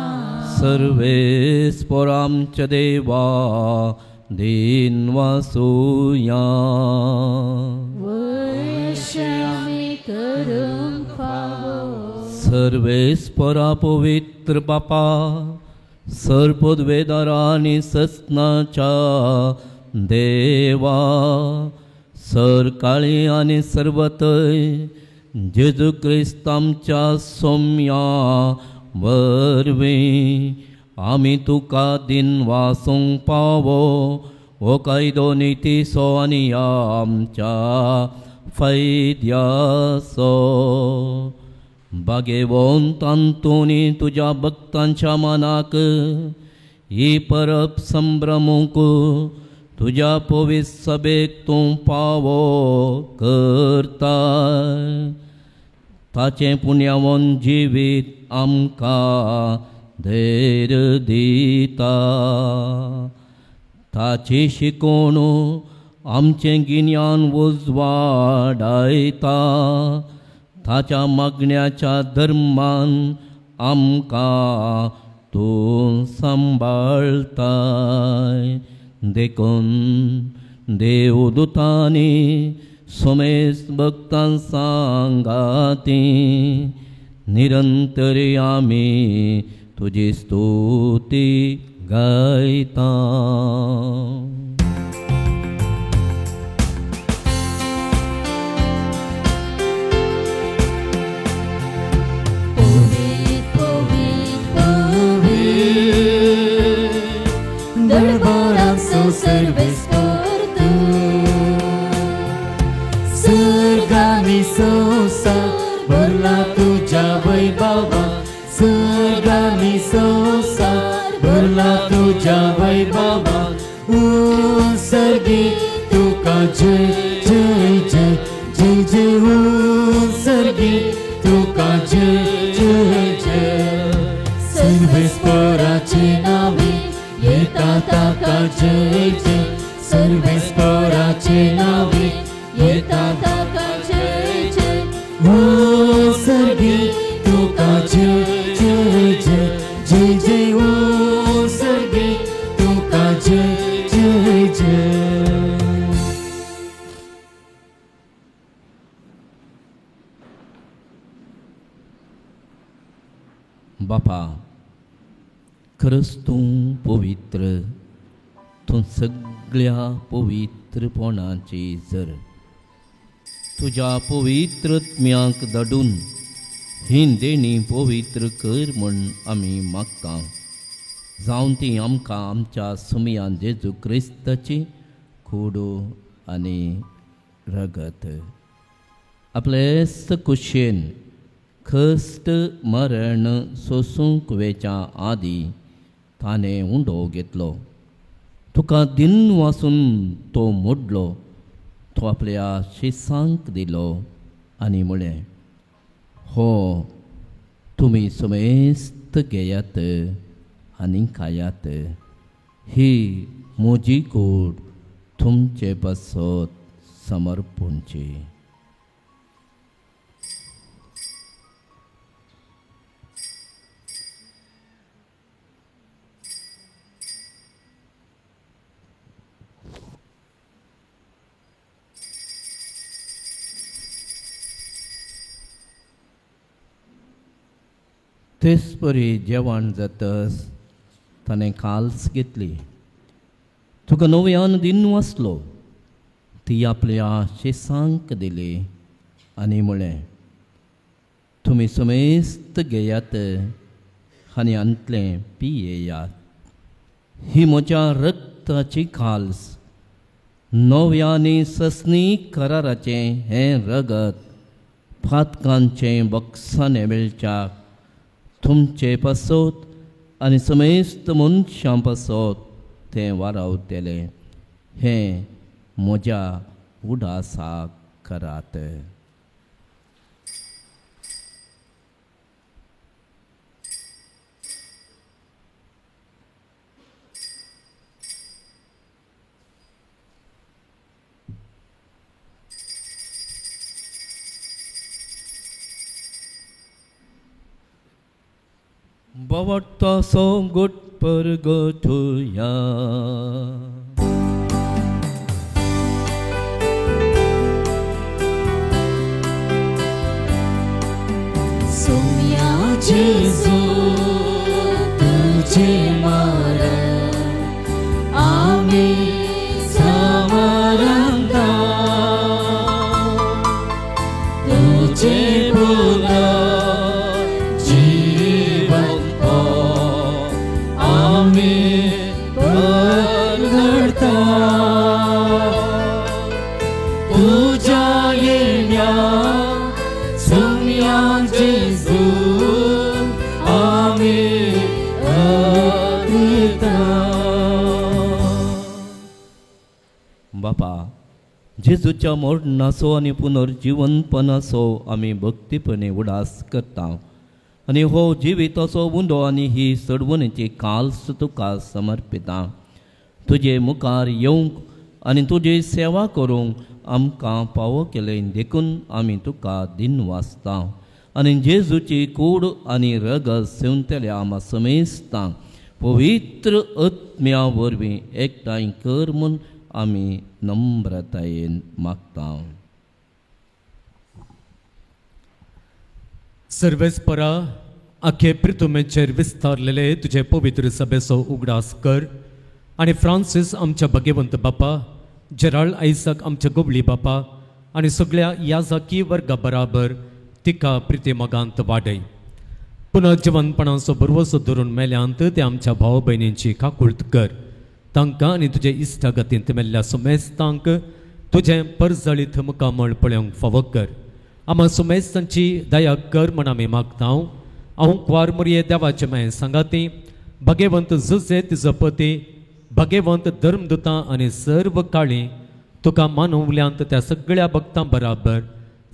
सर्वेस्पर आमच्या देवा दीन वासूया. वशामी करूंक फावो. सर्वेस्परा पवित्र बापा, सर्पद्वेदारा आनी सस्नाच्या देवा, सरकाळी आनी सर्वतय जेजू क्रिस्त आमच्या सोम्या वरवीं आमी तुका दिन वासूंक पावो हो कायदो नितीचो आनी आमच्या फायद्याचो. बागेवंत अंतोनी तुज्या भक्तांच्या मनाक ही परब संभ्रमूंक तुज्या पवित्र सभेक तूं पावो करता. ताचें पुण्यावन जिवीत आमकां धैर्य दिता. ताची शिकोवण आमचें गिन्यान उजवाडायता. ताच्या मागण्याच्या धर्मान आमकां तूं सांबाळताय. देखून देवदूतांनी सोमेस भक्तां सांगाती निरंतर आमी तुजी स्तुती गायता. दरबाराचो सर्वेस्पर तूं, सर्गांनी संवसार भरला तुज्या वैभवा, सर्गांनी संवसार भरला तुज्या वैभवा. सर्गी तुका जय जय जय जय जय, सर्गी तुका जय जय जय. सर्वेस्पराचे नावे येता ताका जय जय, सर्वेस्पराचे नावे येता ताका जय जय. ओ सर्गी तुका जय जय जय जय जय, ओ सर्गी तुका जय जय जय. बापा, खरंच तूं पवित्र, तूं सगळ्या पवित्रपणाची जर. तुज्या पवित्रत्म्याक धाडून ही देणी पवित्र कर म्हूण आमी मागता. जावन ती आमकां आमच्या सुमयान जेजू क्रिस्ताची कुडू आनी रगत आपले कुशेन खस्ट मरण सोसूंक वेच्या आदी ताणें उंडो घेतलो. तुका दिन वासून तो मोडलो, तो आपल्या शिसांक दिलो आनी म्हळें, हो तुमी समेस्त घेयात आनी खायात, ही म्हजी कूड तुमचे पासत समर्पणची. तेच परी जेवण जातस ताणें काल्स घेतली, तुका नव्यान दिन वाचलो, ती आपल्या शिसांक दिली आनी म्हळें, तुमी समेस्त घेयात आनी आंतलें पियेयात, ही म्हज्या रक्ताची काल्स, नव्या आनी ससनी कराराचें हें रगत फातकांचें बक्षाणें मेळच्याक तुमचे पासत आनी समेस्त मनशां पासत तें वारावतलें. हें म्हज्या उडासाक करात. बवटो गुट परगटुया. सोम्या जेजू तुझे मरण आमी समरंता, तुझे पुनर्जीवन आमी परगडता, तुझ्या येण्या सोम्या जेजू आमी अर्पिता. बापा, जेजूच्या मरणाचो आनी पुनर्जीवनपणाचो आमी भक्तीपणे उडास करता आनी हो जिविताचो उंडो आनी ही सडवणीची काल्स तुका समर्पिता. तुजे मुखार येवंक आनी तुजी सेवा करूंक आमकां फावो केलें देखून आमी तुका दिन वाचता आनी जेजूची कूड आनी रगत सेवतल्या आमा समेस्तांक पवित्र आत्म्या वरवीं एकठांय कर म्हूण आमी नम्रतायेन मागता. सर्वेस्परा आखे प्रितुमेचेर विस्तारलेले तुजे पवित्र सभेचो उगडास कर आनी फ्रांसीस आमच्या भगेवंत बापा, जेराल्ड आयसाक आमच्या गोबळी बापा आनी सगळ्या याजाकी वर्गा बराबर तिका प्रिती मोगांत वाडय. पुनः जिवनपणाचो भरवसो धरून मेल्यांत ते आमच्या भाव भयणींची काकुळट कर. तांकां आनी तुजे इश्टागतींत मेल्ल्या सुमेस्तांक तुजें परजळीत मुखामळ पळोवंक फावो कर. आमा सुमेस्तांची दया कर म्हण आमी मागता. हांव कुवार मुरये देवाचे माये सांगाती भगेवंत जुजे तिजो पती भगेवंत धर्मदुतां आनी सर्व काळी तुका मानवल्यांत त्या सगळ्या भक्तां बराबर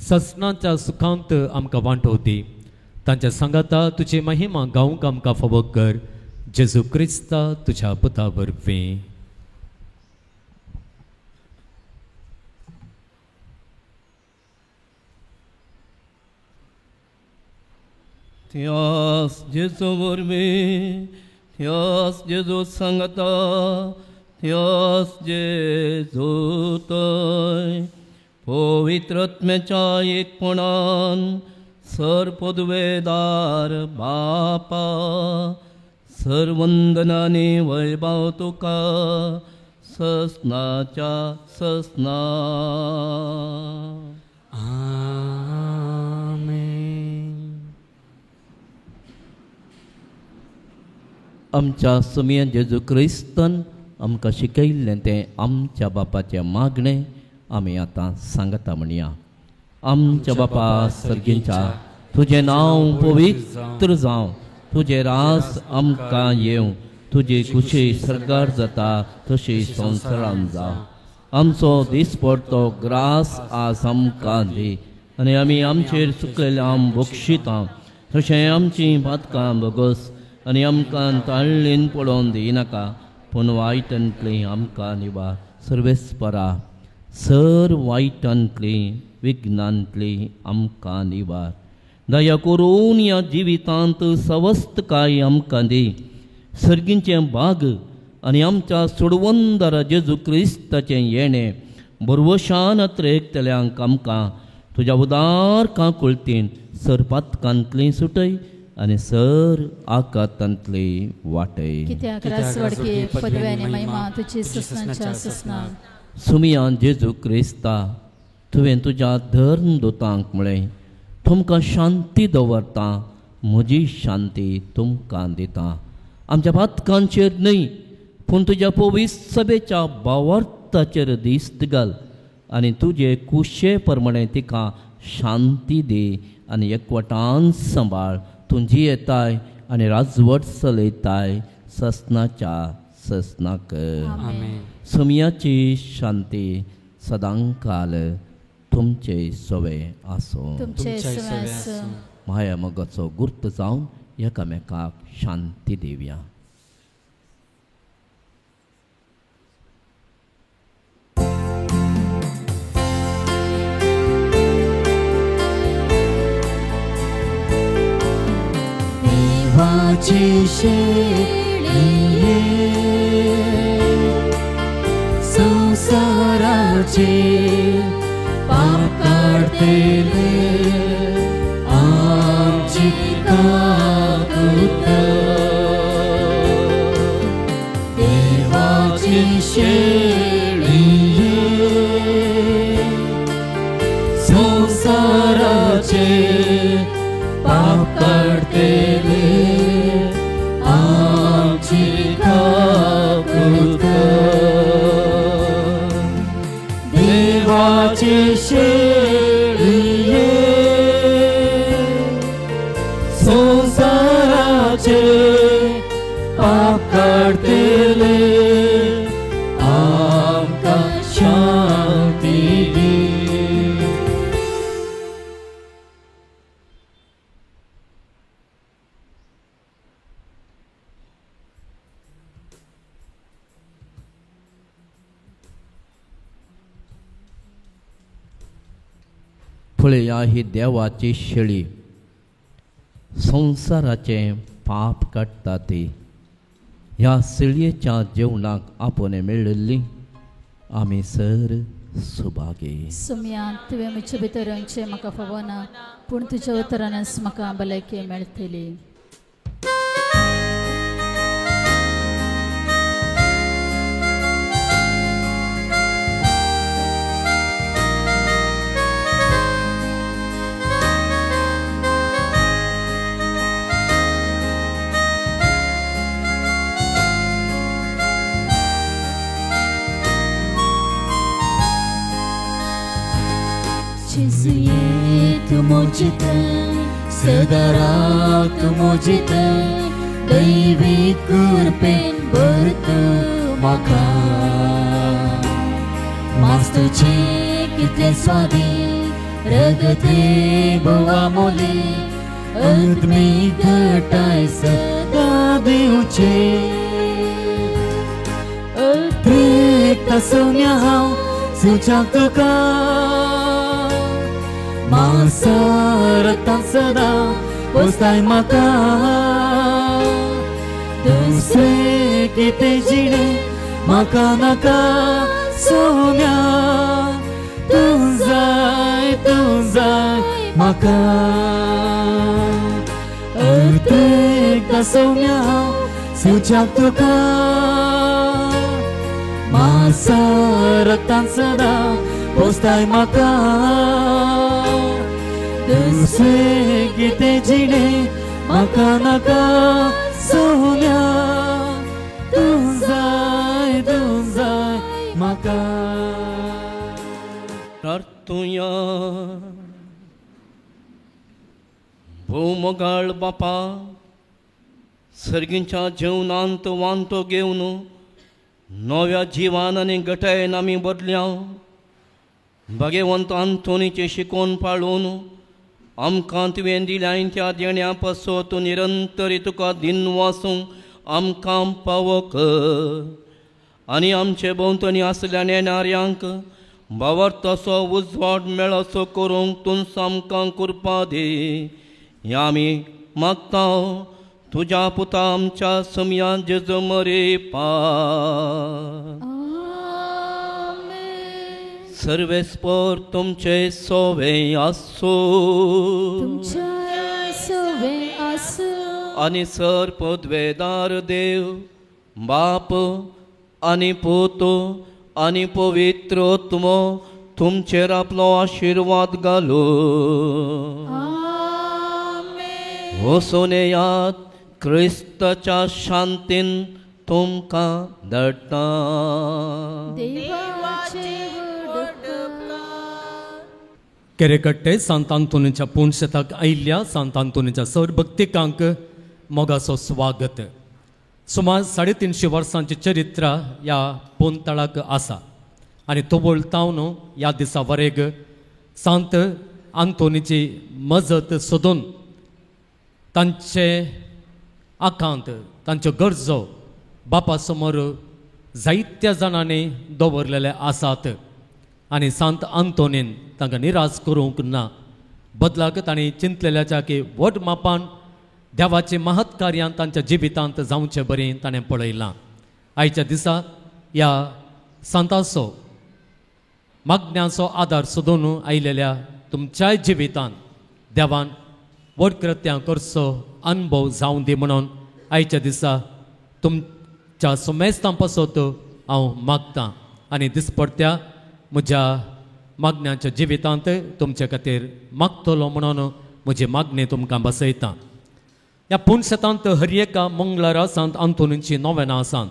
ससनाच्या सुखांत आमकां वांटोवती. तांच्या सांगाता तुजी महिमा गावंक आमकां फावो कर. जेजू क्रिस्ता तुज्या पुता वरवीं. त्यास जेजू वरवीं, त्यास जेजू सांगता, त्यास जेजू थंय पवित्र आत्म्याच्या एकपणान सर पदवेदार बापा सरवंदनानी वैभव तुका ससनाच्या ससना. आमच्या सुमया जेजू क्रिस्तान आमकां शिकयल्लें तें आमच्या बापाचें मागणें आमी आतां सांगता म्हणया. आमच्या बापा सर्गींच्या, तुजें नांव पवित्र जावं, तुजें रास आमकां येवं, तुजी खुशी सरकार जाता तशी संवसारान जावं. आमचो दिसपडतो ग्रास आज आमकां दी आनी आमी आमचेर चुकलेल्या बक्षिता तशें आमचीं पातकां भोगस आनी आमकां ताळ्ळीन पळोवन दिनाका, पूण वायटांतली आमकां निवार. सर्वेस्परा सर वायटांतली विघ्नांतली आमकां निवार. दया करून ह्या जिवितांत सवस्तकाय आमकां दी. सर्गींचें भाग आनी आमच्या सोडवंदरा जेजू क्रिस्ताचें येणें भरवशान अत्रेकतल्यांक आमकां तुज्या उदार काकुळतीन सर पातकांतली सुटय आनी सर आकातांतली वाटय. कित्याक रासवडके पदवी आनी महिमा तुजी ससनाच्या ससना. सुमियान जेजू क्रिस्ता, तुवें तुज्या धर्मदुतांक म्हळें, तुमकां शांती दवरता, म्हजी शांती तुमकां दिता. आमच्या पातकांचेर न्हय पूण तुज्या पवित्र सभेच्या भावार्थाचेर दिस्त घाल आनी तुजे कुशे प्रमाणे तिका शांती दी आनी एकवटान सांबाळ. तूं जियेताय आनी राजवट चलयताय ससनाच्या ससनाक. सुमयाची शांती सदांकाल तुमचे सवे आसूं. माया मोगाचो गुर्त जावन एकामेकाक शांती दिवया. देवाची शेळये संसाराचे पाप काडतले आमची काकुळट. देवाची शेळये संसाराचे पाप काडतले आमची काकुळट. देवाची शेळये संसाराचे पाप काडतले आमकां शांती दी. पळया ही देवाची शेळी संवसाराचें पाप काडटा ती. ह्या शेळयेच्या जेवणाक आपोवणें मेळिल्ली आमी सर सुभागी। सुम्या तुवें म्हजे भितर येवचें म्हाका फावना, पूण तुज्या उतरानच म्हाका भलायकी मेळटली। सदा रात मुजित दैवी कृपेन भरत म्हाका मास्तुचे कितले स्वादीन रगते भोवा मोले आत्मीक घटाय सदा दिवचे अत्रेकता सौम्या हांव सुचाक तुका मासारता सदा पोसताय म्हाका दुसरें कितें जिणें म्हाका नाका सोम्या तूं जाय म्हाका अर्थेकदा सौम्या सुचाक तुका मासारता सदा पोसताय म्हाका दुसरें कितें जिणें म्हाका नाका सोम्या तूं जाय म्हाका। प्रार्थुया। भोव मोगाळ बापा, सर्गींच्या जेवणांत वांटो घेवन नव्या जिवान आनी गटायेन आमी बदल्या। भाग्यवंत आंतोनीचें शिकोवन पाळून आमकां तुवें दिल्याय त्या देण्या पासत निरंतर तुका दिनवासूंक आमकां पावक आनी आमचे भोंवतणी आसल्या नेणाऱ्यांक भावार्थाचो उजवाड मेळसो करूंक तूं आमकां कृपा दी। ह्या आमी मागता तुज्या पुता आमच्या समयान जेजू मरे पा। सर्वेस्पर तुमचे सोवे आसो आनी सर पदवेदार देव बाप आनी पूत आनी पवित्र आत्मो तुमचेर आपलो आशिर्वाद घालू। वचून येयात, क्रिस्ताच्या शांतीन तुमकां धाडटा। केरेकट्टे सांत आंतोनीच्या पुणशेताक आयिल्ल्या सांत आंतोनीच्या सर भक्तिकांक मोगाचो स्वागत। सुमार 350 वर्सांची चरित्र ह्या पोनतळाक आसा आनी तोबोळ तावन ह्या दिसा वरेग सांत आंतोनीची मजत सोदून तांचे आकांत तांच्यो गरजो बापा समोर जायत्या जाणांनी दवरलेले आसात आनी सांत आंतोनीन तांकां निराश करूंक ना। बदलाक तांणी चिंतलेल्याच्या की व्हड मापान देवाचे महत् कार्यान तांच्या जिवितांत जावचे बरें ताणें पळयलां। आयच्या दिसा ह्या सांताचो मागण्यांचो आदार सोदून आयिल्ल्या तुमच्याय जिवितांत देवान व्हड कृत्यां करचो अनुभव जावं दी म्हणून आयच्या दिसा तुमच्या सुमेस्तां पासत हांव मागतां आनी दिसपडत्या म्हज्या मागण्यांच्या जिवितांत तुमचे खातीर मागतलो म्हणून म्हजी मागणी तुमकां बसयतां। ह्या पुणशेतांत हर एका मंगळारा सांत आंतोनीची नोवेनां आसात।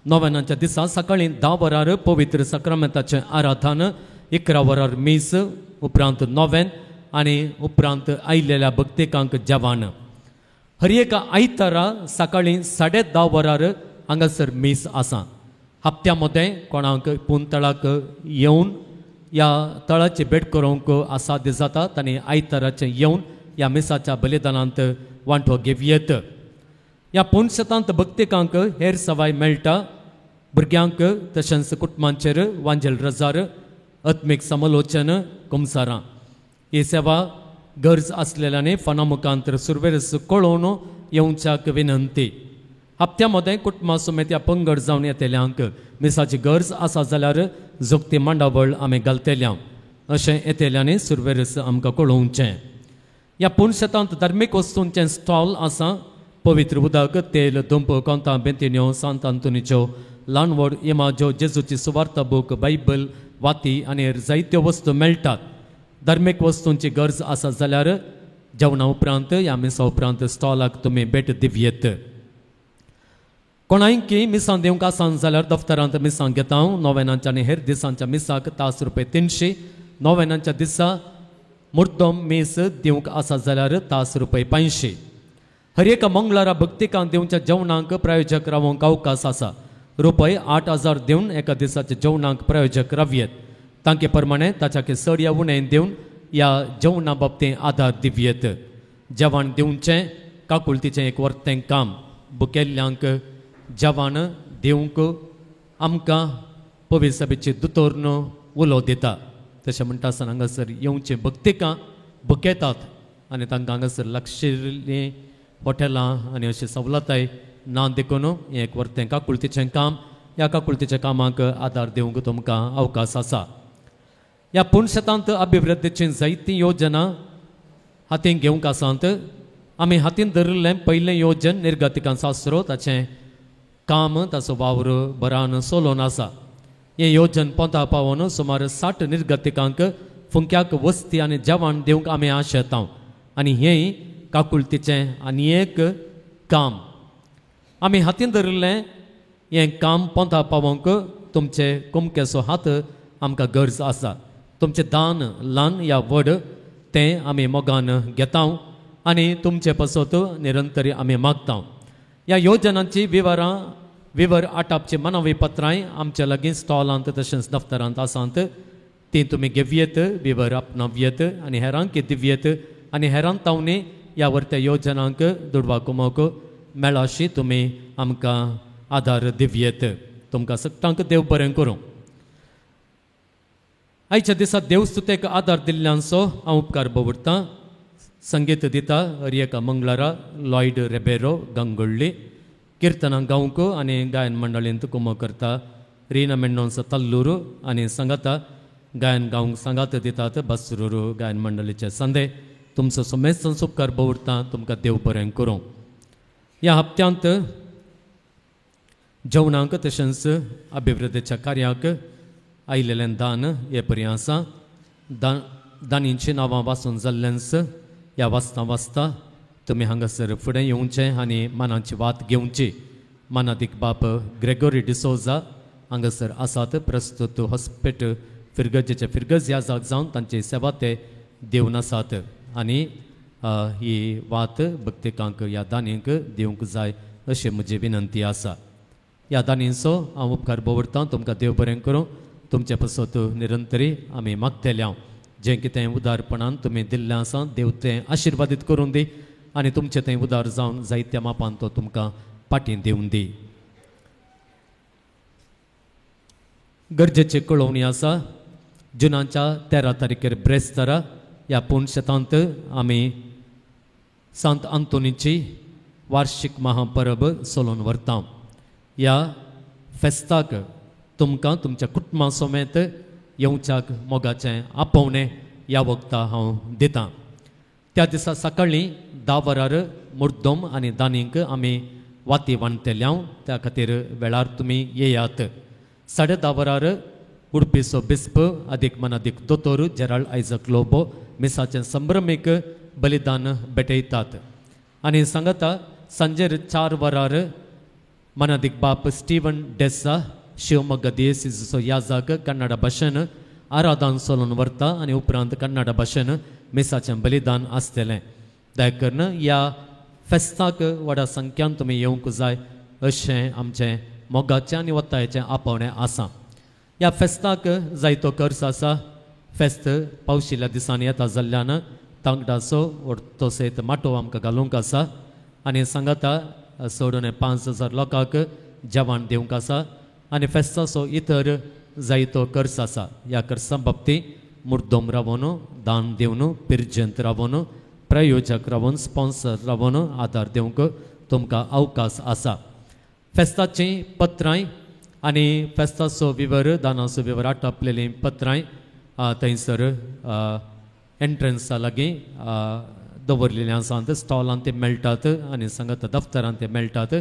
नोवेनांच्या दिसा सकाळीं 10 वरार पवित्र साक्रामेंताचें आराधन, 11 वरार मीस, उपरांत नोवेन आनी उपरांत आयिल्ल्या भक्तिकांक जेवण। हर एका आयतारा सकाळीं 10:30 वरार हांगासर मीस आसा। हप्त्या मदें कोणाक पुनतळाक येवन ह्या तळाची भेट करूंक असाध्य जाता तांणी आयताराचें येवन ह्या मिसाच्या बलिदानांत वांटो घेवयेत। ह्या पुनशेतांत भक्तिकांक हेर सवाय मेळटा। भुरग्यांक तशेंच कुटुंबांचेर वांजेल रजार, आत्मीक समालोचन, कुमसारां ही सेवा गरज आसलेल्यांनी फोना मुखांतर सुरवेरस कळोवन येवच्याक विनंती। हप्त्या मदें कुटुंबा समेत ह्या पंगड जावन येतल्यांक मिसाची गरज आसा जाल्यार जोगती मांडावळ आमी घालतल्या अशें येतल्यांनी सुरवेरस आमकां कळोवचें. ह्या पुणशेतांत धार्मीक वस्तूंचें स्टॉल आसा. पवित्र उदक, तेल, धुंप, कोंतां, बेंतिन्यो, सांत आंतोनीच्यो ल्हान व्हड इमाज्यो, जेजूची सुवार्ता बूक, बायबल, वाती आनी हेर जायत्यो वस्तू मेळटात. धार्मीक वस्तूंची गरज आसा जाल्यार जेवणा उपरांत ह्या मिसा उपरांत स्टॉलाक तुमी भेट दिवयेत. कोणायकी मिसां दिवंक आसान जाल्यार दफ्तरांत मिसां घेता. नोवेनांच्या आनी हेर दिसांच्या मिसाक तास रुपये 300, नोवेनांच्या दिसा मुर्दम मीस दिवंक आसा जाल्यार तास रुपये 500. हर एका मंगळारा भक्तिकांक दिवच्या जेवणांक प्रायोजक रावंक अवकाश आसा. रुपये 8,000 दिवन एका दिसाच्या जेवणांक प्रायोजक रावयेत. तांके प्रमाणे ताच्या चड या उणें दिवन ह्या जेवणा बाबतींत आदार दिवयेत. जेवण दिवचें काकुळतीचें एक वर्तें काम. बुकेल्ल्यांक जेवण दिवंक आमकां पवित्र सभेची दोतोर्न उलो दिता. तशें म्हणटा आसतना हांगासर येवचीं भक्तिकां बुकेतात आनी तांकां हांगासर लागशिल्लीं हॉटेलां आनी अशी सवलताय ना देखून हें एक वर्तें काकुळतीचें काम. ह्या काकुळतीच्या कामाक आदार दिवंक तुमकां अवकाश आसा. ह्या पुणशेतांत अभिवृद्धीची जायती योजना हातीन घेवंक आसात. आमी हातीन धरिल्लें पयलें योजन निर्गतिकां सासरो, ताचें काम ताचो वावर बरान सोलोन आसा. हें योजन पोंता पावोन सुमार 60 निर्गतिकांक फुंक्याक वस्ती आनी जेवण दिवंक आमी आशेता आनी हें काकुळतीचें आनी एक काम. आमी हातीन धरिल्लें हें काम पोंता पावोवंक तुमचे कुमकेचो हात आमकां गरज आसा. तुमचें दान ल्हान या व्हड तें आमी मोगान घेता आनी तुमचे पासत निरंतरी आमी मागता. ह्या योजनांची विवरां विवर आटापची मानवी पत्रांय आमच्या लागीं स्टॉलांत तशेंच दफ्तरांत आसात. तीं तुमी घेवयेत, विवर आपणावयेत आनी हेरांक दिवयेत आनी हेरांत तावनी ह्या वरत्या योजनांक दुडवा कमोवंक मेळाशी तुमी आमकां आदार दिवयेत. तुमकां सगळ्यांक देव बरें करूं. आयच्या दिसा देवस्तुतेक आदार दिल्ल्यांचो हांव उपकार बवडतां. संगीत दिता हर एका मंगळारा लॉयड रेबेरो गंगोळ्ळी, किर्तनां गावंक आनी गायन मंडळींत कुमो करता रिना मेंडोन्सा तल्लूर आनी सांगाता गायन गावंक सांगात दितात बसरूर गायन मंडळीचे संदे. तुमचो समेस्त उपकार बवडतां. तुमकां देव बरें करूं. ह्या हप्त्यांत जेवणाक तशेंच अभिवृद्धीच्या कार्याक आयिल्लें दान हे परी आसा. दानींचीं नांवां वाचून जाल्लेंच ह्या वाचता वाचता तुमी हांगासर फुडें येवचें आनी मनाची वात घेवची. मानादीक बाप ग्रेगोरी डिसोजा हांगासर आसात. प्रस्तुत हॉस्पिटल फिरगजेचे फिरगज ह्या जाग जावन तांची सेवा ते दिवन आसात आनी ही वात भक्तिकांक ह्या दानींक दिवंक जाय अशी म्हजी विनंती आसा. ह्या दानींचो हांव उपकार बवडतां. तुमकां देव बरें करूं. तुमचे पासत निरंतरी आमी मागतले हांव जें कितें उदारपणान तुमी दिल्लें आसा देव तें आशिर्वादीत करून दी आनी तुमचें तें उदार जावन जायत्या मापान तो तुमकां पाटी दिवन दी. गरजेची कळोवणी आसा. जुनाच्या 13 तारखेर ब्रेस्तारा ह्या पुणशेतांत आमी सांत आंतोनीची वार्षिक महापरब चलोवन व्हरता. ह्या फेस्ताक तुमकां तुमच्या कुटुंबा समेत येवच्याक मोगाचें आपोवणें ह्या वखदा हांव दितां. त्या दिसा सकाळीं 10 वरार मुर्दम आनी दानींक आमी वाती वांटतले. त्या खातीर वेळार तुमी येयात. 10:30 वरार उडपीचो बिस्प अदीक मनादीक दोतोर जेराल्ड आयजक लोबो मिसाचें संभ्रमीक बलिदान भेटयतात आनी सांगता सांजेर 4 वरार मनादीक बाप स्टीवन डेसा शिवमोग्गा दियेसीचो याजाक कन्नडा भाशेन आराधन चलोवन व्हरता आनी उपरांत कन्नडा भाशेन मिसाचें बलिदान आसतलें. दया करून ह्या फेस्ताक व्हडा संख्यान तुमी येवंक जाय अशें आमचें मोगाचें आनी वत्तायेचें आपोवणें आसा. ह्या फेस्ताक जायतो खर्च आसा. फेस्त पावशिल्ल्या दिसांनी येता जाल्ल्यान तांगडाचो व्हडतो सयत माटोव आमकां घालूंक आसा आनी सांगाता सोडून 5,000 लोकांक जेवण दिवंक आसा आनी फेस्ताचो इतर जायतो खर्च आसा. ह्या खर्चा बाबतींत मुर्दम रावोन, दान दिवन, पिर्जंत रावोन, प्रायोजक रावून, स्पॉन्सर रावून आदार दिवंक तुमकां अवकाश आसा. फेस्ताचीं पत्रांय आनी फेस्ताचो विवर दानाचो विवर आटापलेलीं पत्रांय थंयसर एंट्रन्सा लागीं दवरलेलीं आसात. स्टॉलान ते मेळटात आनी सांगात दफ्तरान ते मेळटात.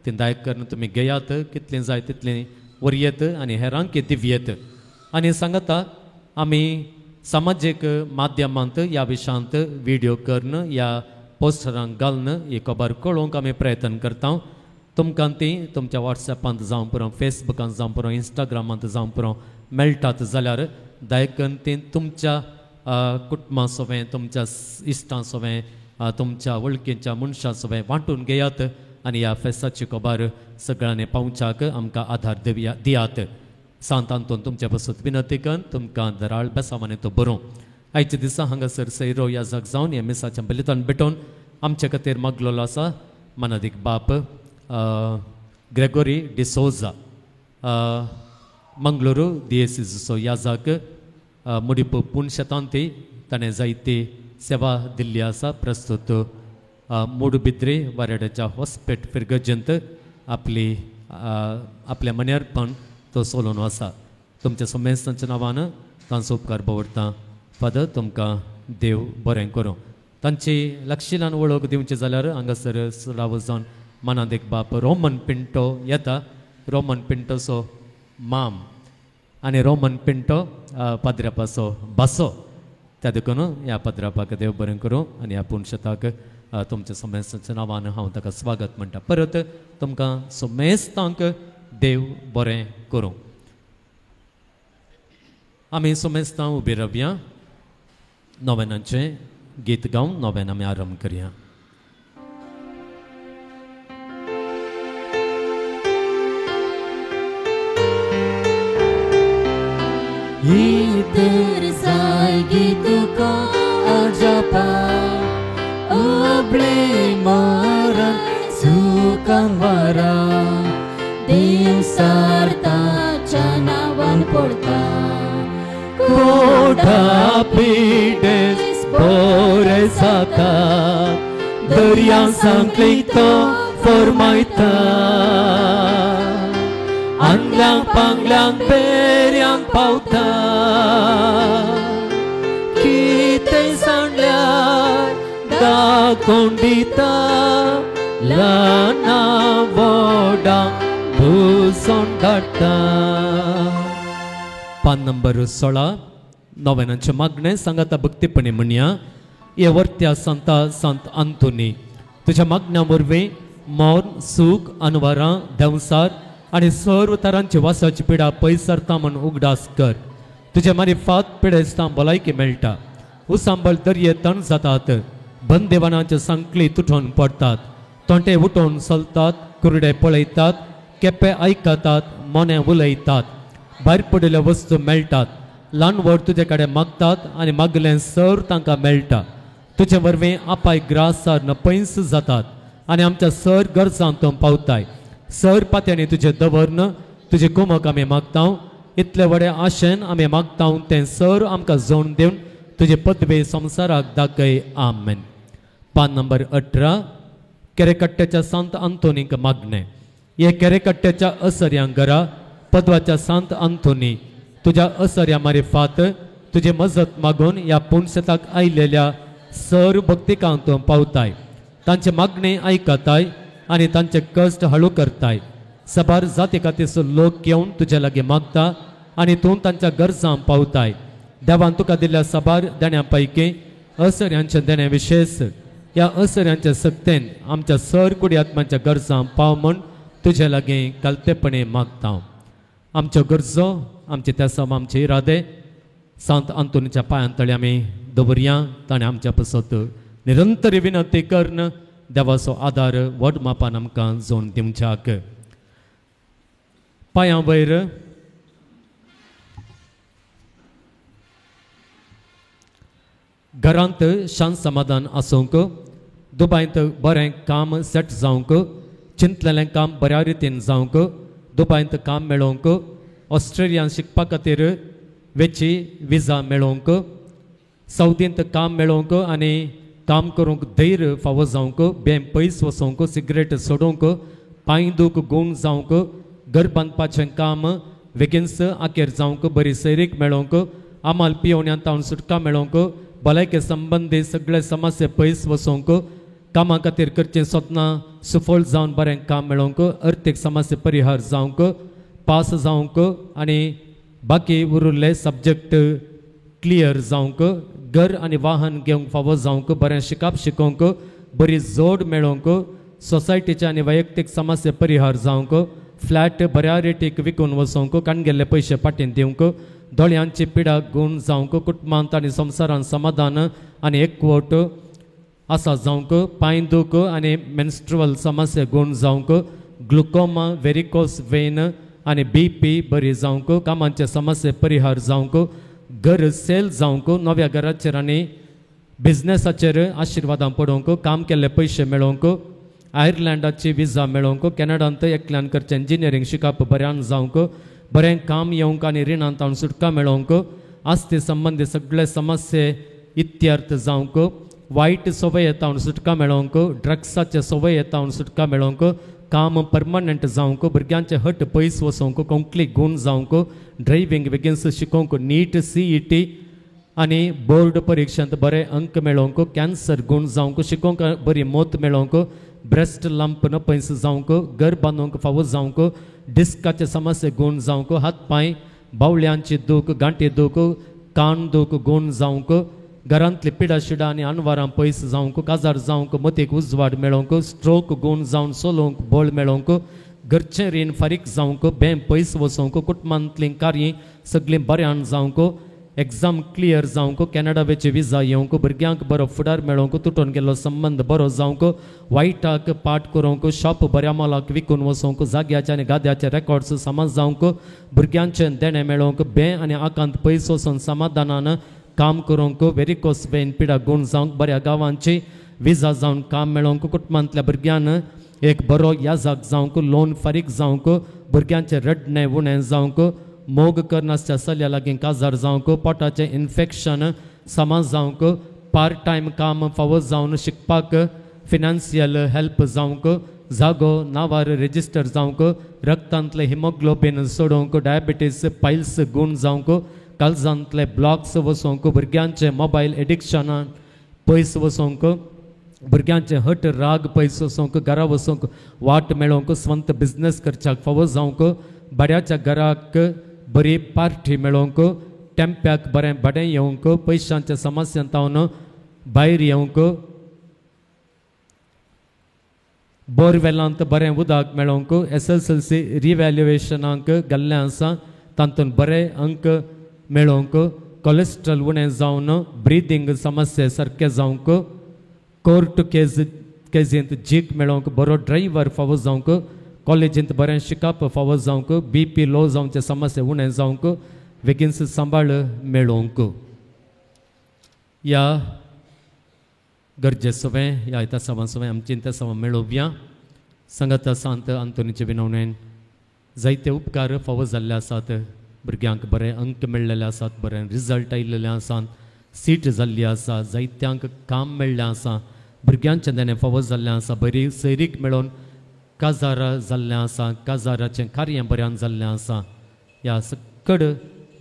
ती दायक करून तुमी घेयात, कितलीं जाय तितलीं व्हरयेत आनी हेरांक दिवयेत. आनी सांगता आमी सामाजीक माध्यमांत ह्या विशयांत व्हिडियो करून ह्या पोस्टरांक घालून ही खबर कळोवंक आमी प्रयत्न करता. तुमकां ती तुमच्या वॉट्सॅपांत जावं पुरो, फेसबुकांत जावं पुरो, इंस्टाग्रामांत जावं पुरो मेळटात जाल्यार दयाकरून ती तुमच्या कुटुंबा सोवें, तुमच्या इश्टां सोवें, तुमच्या वळखीच्या मनशां सोवें वांटून घेयात आनी ह्या फेस्ताची खबर सगळ्यांनी पावच्याक आमकां आधार दियात. सांत आंतोन तुमच्या पासत विनंती करून तुमकां दराळ बेसावानी तो बरोवं. आयच्या दिसा हांगासर सैरो ह्या जाग जावन ह्या मिसाच्या बलिदान भेटोवन आमच्या खातीर मागलेलो आसा मानादीक बाप ग्रेगोरी डिसोजा, मंगळुरू दियेसीचो याजाक, मुडीप पुणशेतांती ताणें जायती सेवा दिल्ली आसा. प्रस्तुत मोडुबिद्रे वारेडाच्या हॉस्पेट फिरगजंत आपली आपल्या मनेरपण तो सोलोन आसा. तुमच्या समेस्तांच्या नांवान तांचो उपकार दवरता. फादर तुमकां देव बरें करूं. तांची लक्षिलान वळख दिवची जाल्यार हांगासर सराव जावन मानादीक बाप रोमन पिंटो येता. रोमन पिंटोचो माम आनी रोमन पिंटो पाद्रापाचो बासो. त्या देखून ह्या पाद्रापाक देव बरें करूं आनी ह्या पुणशेताक तुमच्या समेस्तांच्या नांवान हांव ताका स्वागत म्हणटा. परत तुमकां समेस्तांक देव बरें करूं. आमी समेस्तां उबी रावया, नोवेनाचें गीत गावन नोवेन आमी आरंभ करया. इतर जाय गी तुका अजापा अबळे मरण सुखान वारा देव सारताच्या नांवान पडता कोठा पिडेस बोरे जाता दर्या सांकली तो फरमायता आंगल्यांक पांगल्यांक पेऱ्यांक पावता कितें सांडल्यार दाखोवन दिता ल्हाना व्हडा भुजोवन धाडटा. पान नंबर 16 नोवेनाचें मागणें सांगाता भक्तीपणी म्हणया. हे वर्त्या संता संत आंतोनी तुज्या मागण्या वरवीं मौन सूख अनवारां देंवसार आनी सर्व तरांची वासाची पिडा पयस सरता म्हूण उगडास कर. तुजे मारिफात पिडेस्तां भलायकी मेळटा. उसांबळ दर्ये तण जातात, बंदेवानाचे सांकली तुटोवन पडटात, तोंटे उठोवन चलतात, कुरडे पळयतात, केपे आयकतात, मोने उलयतात, भायर पडिल्ल्यो वस्तू मेळटात, ल्हान व्हड तुजे कडेन मागतात आनी मागलें सर तांकां मेळटा. तुजे वरवीं आपाय ग्रासार नपयस जातात आनी आमच्या सर गरजांक तूं पावताय. सर पात्यांनी तुजें दवरन तुजे कुमक आमी मागता. इतले व्हडे आशेन आमी मागता तें सर आमकां जोड दिवन तुजे पदवे संवसाराक दाखय. आमेन. पान नंबर 18 केरेकट्ट्याच्या सांत आंतोनीक मागणें. हे केरेकट्ट्याच्या असऱ्यांक घरा पदवाच्या सांत आंतोनी तुज्या असऱ्या मारिफात तुजी मजत मागून ह्या पुणशेताक आयलेल्या सर भक्तिकांक तूं पावताय. तांचे मागणें आयकताय आनी तांचे कश्ट हळू करताय. सबार जाती खातीर लोक येवन तुजे लागीं मागता आनी तूं तांच्या गरजांक पावताय. देवान तुका दिल्ल्या सबार देण्या पैकी असऱ्यांचें देणें विशेश. ह्या असऱ्यांच्या सक्तेन आमच्या सर कुडी आत्माच्या गरजांक पाव म्हूण तुजे लागीं कालतेपणी मागता. आमच्यो गरजो, आमचे तेसांव, आमचे इरादे सांत आंतोनीच्या पांयां तळी आमी दवरया. ताणें आमच्या पासत निरंतर विनंती करून देवाचो आदार व्हड मापान आमकां जोड दिवच्याक. पांयां वयर घरांत शांत समाधान आसूंक, दुबायंत बरें काम सेट जावंक, चिंतलेलें काम बऱ्या रितीन जावंक, दुबायंत काम मेळोवंक, ऑस्ट्रेलियान शिकपा खातीर वेची विजा मेळोवंक, सावदींत काम मेळोवंक आनी काम करूंक धैर्य फावो जावंक, बें पयस वचोंक, सिगरेट सोडोवंक, पांय दूख गूण जावंक, घर बांदपाचें काम वेगीनच आखेर जावंक, बरी सैरीक मेळोवंक, आमाल पियोवण्यांत तावन सुटका मेळोवंक, भलायके संबंदी सगळे समस्ये पयस वसोवंक, कामा खातीर करचें स्वप्नां सुफळ जावन बरें काम मेळोवंक, अर्थीक समस्ये परिहार जावंक, पास जावंक आनी बाकी उरिल्ले सब्जॅक्ट क्लियर जावंक, घर आनी वाहन घेवंक फावो जावंक, बरें शिकप शिकोवंक, बरी जोड मेळोवंक, सोसायटीचे आनी वैयक्तीक समस्ये परिहार जावंक, फ्लॅट बऱ्या रेटीक विकून वचोवंक, काणगेल्ले पयशे पाटीन दिवंक, दोळ्यांची पिडा गूण जावंक, कुटुंबांत आनी संवसारांत समाधान आनी एकवट आसा जावंक, पांय दूख आनी मेन्स्ट्रुअल समस्या गूण जावंक, ग्लुकोमा, वेरिकोस वेन आनी बी पी बरी जावंक, कामांचे समस्ये परिहार जावंक, घर सेल जावंक, नव्या घराचेर आनी बिजनेसाचेर आशिर्वादां पडोवंक, काम केल्ले पयशे मेळोवंक, आयर्लंडाची विजा मेळोवंक, कॅनडांत एकल्यान करचें इंजिनियरींग शिकप बऱ्यान जावंक, बरें काम येवंक आनी रिणांत तावन सुटका मेळोवंक, आस्ती संबंदी सगळे समस्ये इत्यर्थ जावंक, वायट संवय तावन सुटका मेळोवंक, ड्रग्साचे संवय तावन सुटका मेळोवंक, काम परमनंट जावंक, भुरग्यांचे हट पयस वचोवंक, कोंकली गूण जावंक, ड्रायव्हींग बेगीन शिकोवंक, नीट CET आनी बोर्ड परिक्षेंत बरे अंक मेळोवंक, कॅन्सर गूण जावंक, शिकोवंक बरी मोत मेळोवंक, ब्रेस्ट लंप न पयस जावंक, घर बांदूंक फावो जावंक, डिस्काचे समस्ये गूण जावंक, हात पांय बावल्यांची दूख, गांठी दूख, कान दूख गूण जावंक, घरांतली पिडा शिडा आनी अनवारां पयस जावंक, काजार जावंक, मतीक उजवाड मेळोवंक, स्ट्रोक गूण जावन चलोवंक बळ मेळोवंक, घरचें रीण फारीक जावंक, बें पयस वचोवंक, कुटुंबांतलीं कार्यां सगळीं बऱ्यान जावंक, एग्जाम क्लियर जावंक, कॅनडा वेची विजा येवंक, भुरग्यांक बरो फुडार मेळोवंक, तुटून गेल्लो संबंद बरो जावंक, वायटाक पाट करूंक, शॉप बऱ्या मोलाक विकून वचोवंक, जाग्याचे आनी गाद्याचे रेकॉर्ड्स समज जावंक, भुरग्यांचें देणें मेळोवंक, बें आनी आकांत पयस वचून समाधानान काम करूंक, वेरिकोस वेन पिडा गूण जावंक, बऱ्या गांवांची विजा जावन काम मेळोवंक, कुटुंबांतल्या भुरग्यान एक बरो याजाक जावंक, लोन फारीक जावंक, भुरग्यांचें रडणें उणें जावंक, मोग करनासच्या चल्या लागीं काजार जावंक, पोटाचें इन्फेक्शन समाज जावंक, पार्ट टायम काम फावो जावन शिकपाक फिनान्शियल हेल्प जावंक, जागो नांवार रेजिस्टर जावंक, रक्तांतलें हिमोग्लोबीन सोडोवंक, डायबिटीज पायल्स गूण जावंक, काळजांतले ब्लॉक्स वचोवंक, भुरग्यांचें मोबायल एडिक्शनान पयस वचोवंक, भुरग्यांचें हट राग पयस वचोवंक, घरा वचोवंक वाट मेळोवंक, स्वंत बिजनेस करच्याक फावो जावंक, बऱ्याच्या घराक बरी पार्टी मेळोवंक, टेम्प्याक बरें भाडें येवंक, पयशांच्या समस्यांत तावन भायर येवंक, बोरवेलांत बरें उदक मेळोवंक, SSLC रिव्हॅल्युएशनाक गेल्लें आसा तातूंत बरे अंक मेळोवंक, कोलेस्ट्रॉल उणें जावन ब्रिदींग समस्या सारकें जावंक, कोर्ट केजींत जीक मेळोवंक, बरो ड्रायव्हर फावो जावंक, कॉलेजींत बरें शिकप फावो जावंक, BP low जावचे समस्या उणें जावंक, बेगीन सांबाळ मेळोवंक. ह्या गरजे सवें ह्या इतासांवा सवें आमची इतासांवां मेळोवया. संगता सांत आंतोनीचे विनवणेन जायते उपकार फावो जाल्ले आसात. भुरग्यांक बरे अंक मेळ्ळेले आसात, बरे रिजल्ट आयिल्ले आसात, सीट जाल्ली आसा, जायत्यांक काम मेळ्ळें आसा, भुरग्यांचें देणें फावो जाल्लें आसा, बरी सैरीक मेळोवन काजार जाल्लें आसा, काजाराचें कार्य बऱ्यान जाल्लें आसा. ह्या सकड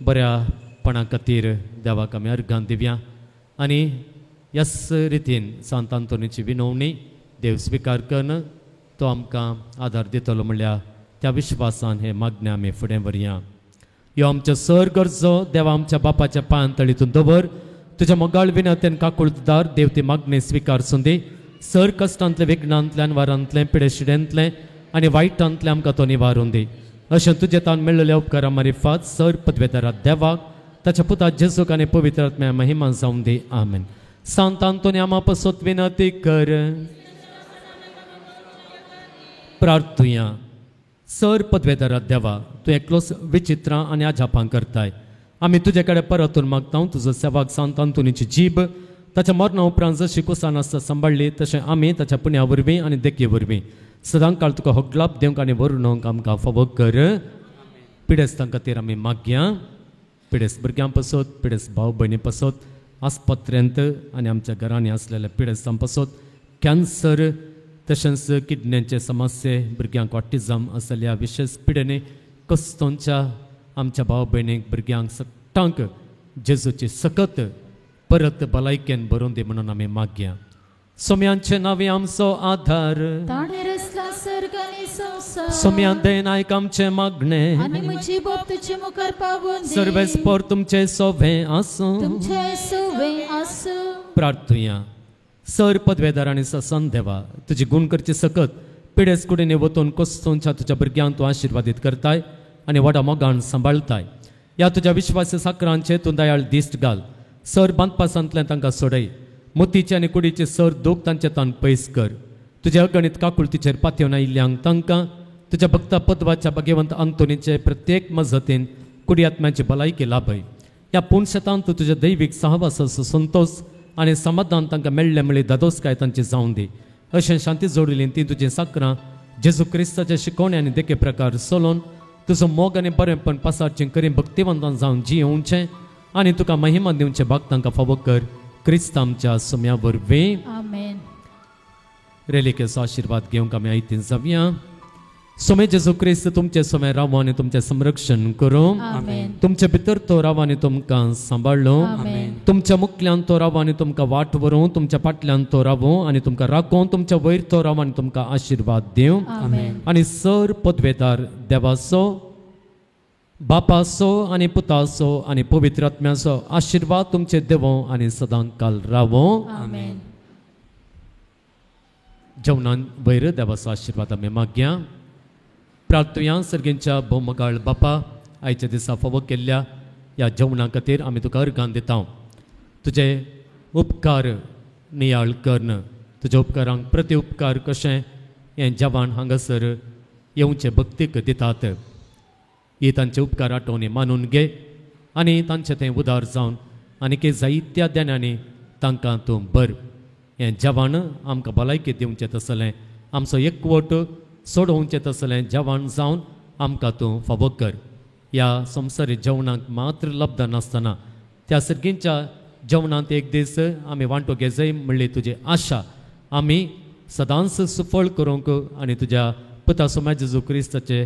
बऱ्यापणा खातीर देवाक आमी अर्घां दिवया आनी ह्याच रितीन सांत आंतोनीची विनवणी देव स्विकार करून तो आमकां आदार दितलो म्हणल्यार त्या विश्वासान हे मागणें आमी फुडें व्हरया. यो आमच्या सर गरजो देवा आमच्या बापाच्या पांयां तळीतून दवर, तुज्या मोगाळ विनंतेन काकुळदार देव ती मागणी स्विकार सुंदी. सर कश्टांतलें, विघ्नांतल्यान, वारांतलें, पिडेशिडेंतलें आनी वायटांतलें आमकां तो निवारून दी. अशें तुजें तान मेळिल्ल्या उपकारा मारिफात सर पदवेदारा देवाक, ताच्या पुता जेजूक आनी पवित्र आत्म्या महिमा जावन दी. आमेन. सांत आंतोनी आमा पसत विनंती कर. प्रार्थुया. सर पदवेदारा देवा, तूं एकलोच विचित्रां आनी अजापां करताय. आमी तुजे कडेन परतून मागता तुजो सेवाक सांत आंतोनीची जीब ताच्या मरणा उपरांत जशी कुसान आसता सांबाळ्ळी तशें आमी ताच्या पुण्या वरवीं आनी देखी वरवीं सदां काळ तुका होगलाप दिवंक आनी व्हरूंक आमकां फावो कर. पिडेस्तां खातीर आमी मागया, पिडेस्त भुरग्यां पासत, पिडेस्त भाव भयणी पासत, आस्पत्रेंत आनी आमच्या घरांनी आसलेल्या पिडेस्तां पासत, कॅन्सर तशेंच किडण्यांचे समस्ये भुरग्यांक ऑटिजम आसल्या विशेश पिडेनी कस्तोंच्या आमच्या भाव भयणीक भुरग्यांक सगटांक जेजूची सकत परत भलायकेन बरोवन दी म्हणून आमी मागया. सोम्यांचे नांवे आमचो आधार, ताणें रचला सर्ग आनी संवसार. सोम्या दयेन आयक आमचें मागणें आनी म्हजी बोब तुजे मुखार पावोवन दी. सर्वेस्पर तुमचें सोबें आसूं, तुमचें सोबें आसूं. प्रार्थुया. सर पदवेदार आनी ससन देवा, तुजी गुण करची सकत पिडेस कुडीने वतून कोस्तोंच्या तुज्या भुरग्यांक तूं आशिर्वादीत करताय आनी व्हडा मोगान सांबाळताय. ह्या तुज्या विश्वासी साकरांचे तूं दयाळ दिश्ट घाल. सर बांदपासांतल्यान तांकां सोडय. मोतीचे आनी कुडीचे सर दूख तांचे तान पयस कर. तुज्या अगणीत काकुळतीचेर पातयेवन आयिल्ल्यांक तांकां तुज्या भक्ता पदवाच्या भाग्यवंत अंतोनीचे प्रत्येक मजतीन कुडी आत्म्याची भलायकी लाभय. ह्या पुणशेतांत तूं तुज्या दैवीक सहवासाचो संतोश आनी समाधान तांकां मेळ्ळें म्हळी दादोसकाय तांची जावन दी. अशें शांती जोडिल्ली ती तुजीं साकरां जेजू क्रिस्ताचे शिकवणे आनी देखे प्रकार चलोवन तुजो मोग आनी बरेंपण पासारचें करी भक्तिवंतान जावन जियेवचें आनी तुका महिमा दिवचें भाग तांकां फावो कर. क्रिस्त आमच्या सोम्या वरवीं. आमेन. रेलिकेचो आशिर्वाद घेवंक आमी आयतीन जावया. सोमे जेजू क्रिस्त तुमचे सोमे रावो आनी तुमचें संरक्षण करूं. तुमचे भितर तो राव आनी तुमकां सांबाळ्ळो. तुमच्या मुखल्यान तो राव आनी तुमकां वाट व्हरूं. तुमच्या फाटल्यान तो रावो आनी तुमकां राखूं. तुमच्या वयर तो राव आनी तुमकां आशिर्वाद दिवं. आनी सर पदवेदार देवाचो, बापाचो आनी पुताचो आनी पवित्र आत्म्याचो आशिर्वाद तुमचे देवो आनी सदां काल रावो. जेवणान वयर देवाचो आशिर्वाद आमी मागया. प्रार्थुया. सर्गेंच्या भोवमगाळ बापा, आयच्या दिसा फावो केल्ल्या ह्या जेवणा खातीर आमी तुका अर्गान दिता. तुजे उपकार नियाळ कर्ण तुज्या उपकारांक प्रति उपकार कशें हें जेवण हांगासर येवचे भक्तीक दितात. ही तांचे उपकार आठवणी मानून घे आनी तांचें तें उदार जावन आनी जायत्या देण्यांनी तांकां तूं बर. हें जेवण आमकां भलायकी दिवचें तसलें, आमचो एकवट सोडोवचें तसलें जेवण जावन आमकां तूं फावो कर. ह्या संवसारी जेवणाक मात्र लब्ध नासतना त्या सर्गींच्या जेवणांत एक दीस आमी वांटो घेजय म्हणली तुजी आशा आमी सदांच सुफळ करूंक आनी तुज्या पुता सोम्या जेजू क्रिस्ताचे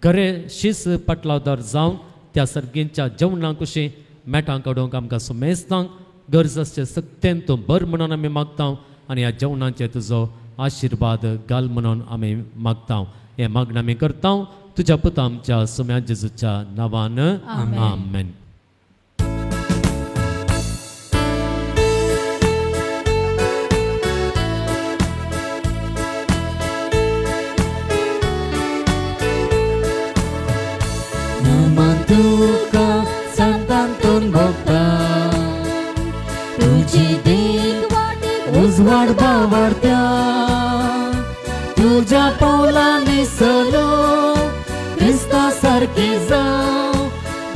खरे शीस पाटलावदार जावन त्या सर्गींच्या जेवणां कुशी मेटां काडूंक आमकां सुमेस्तांक गरज आसचे सक्तेन तूं बर म्हणून आमी मागता आनी ह्या जेवणाचेर तुजो आशिर्वाद घाल म्हणून आमी मागता. हें मागणें आमी करता तुज्या पुता आमच्या सोम्या जेजूच्या नांवान. आमेन. तुका सांतांतून भोगता तुजी देख उजवाड बावरत्या तुज्या पावलांनी सलो क्रिस्ता सारकी जाव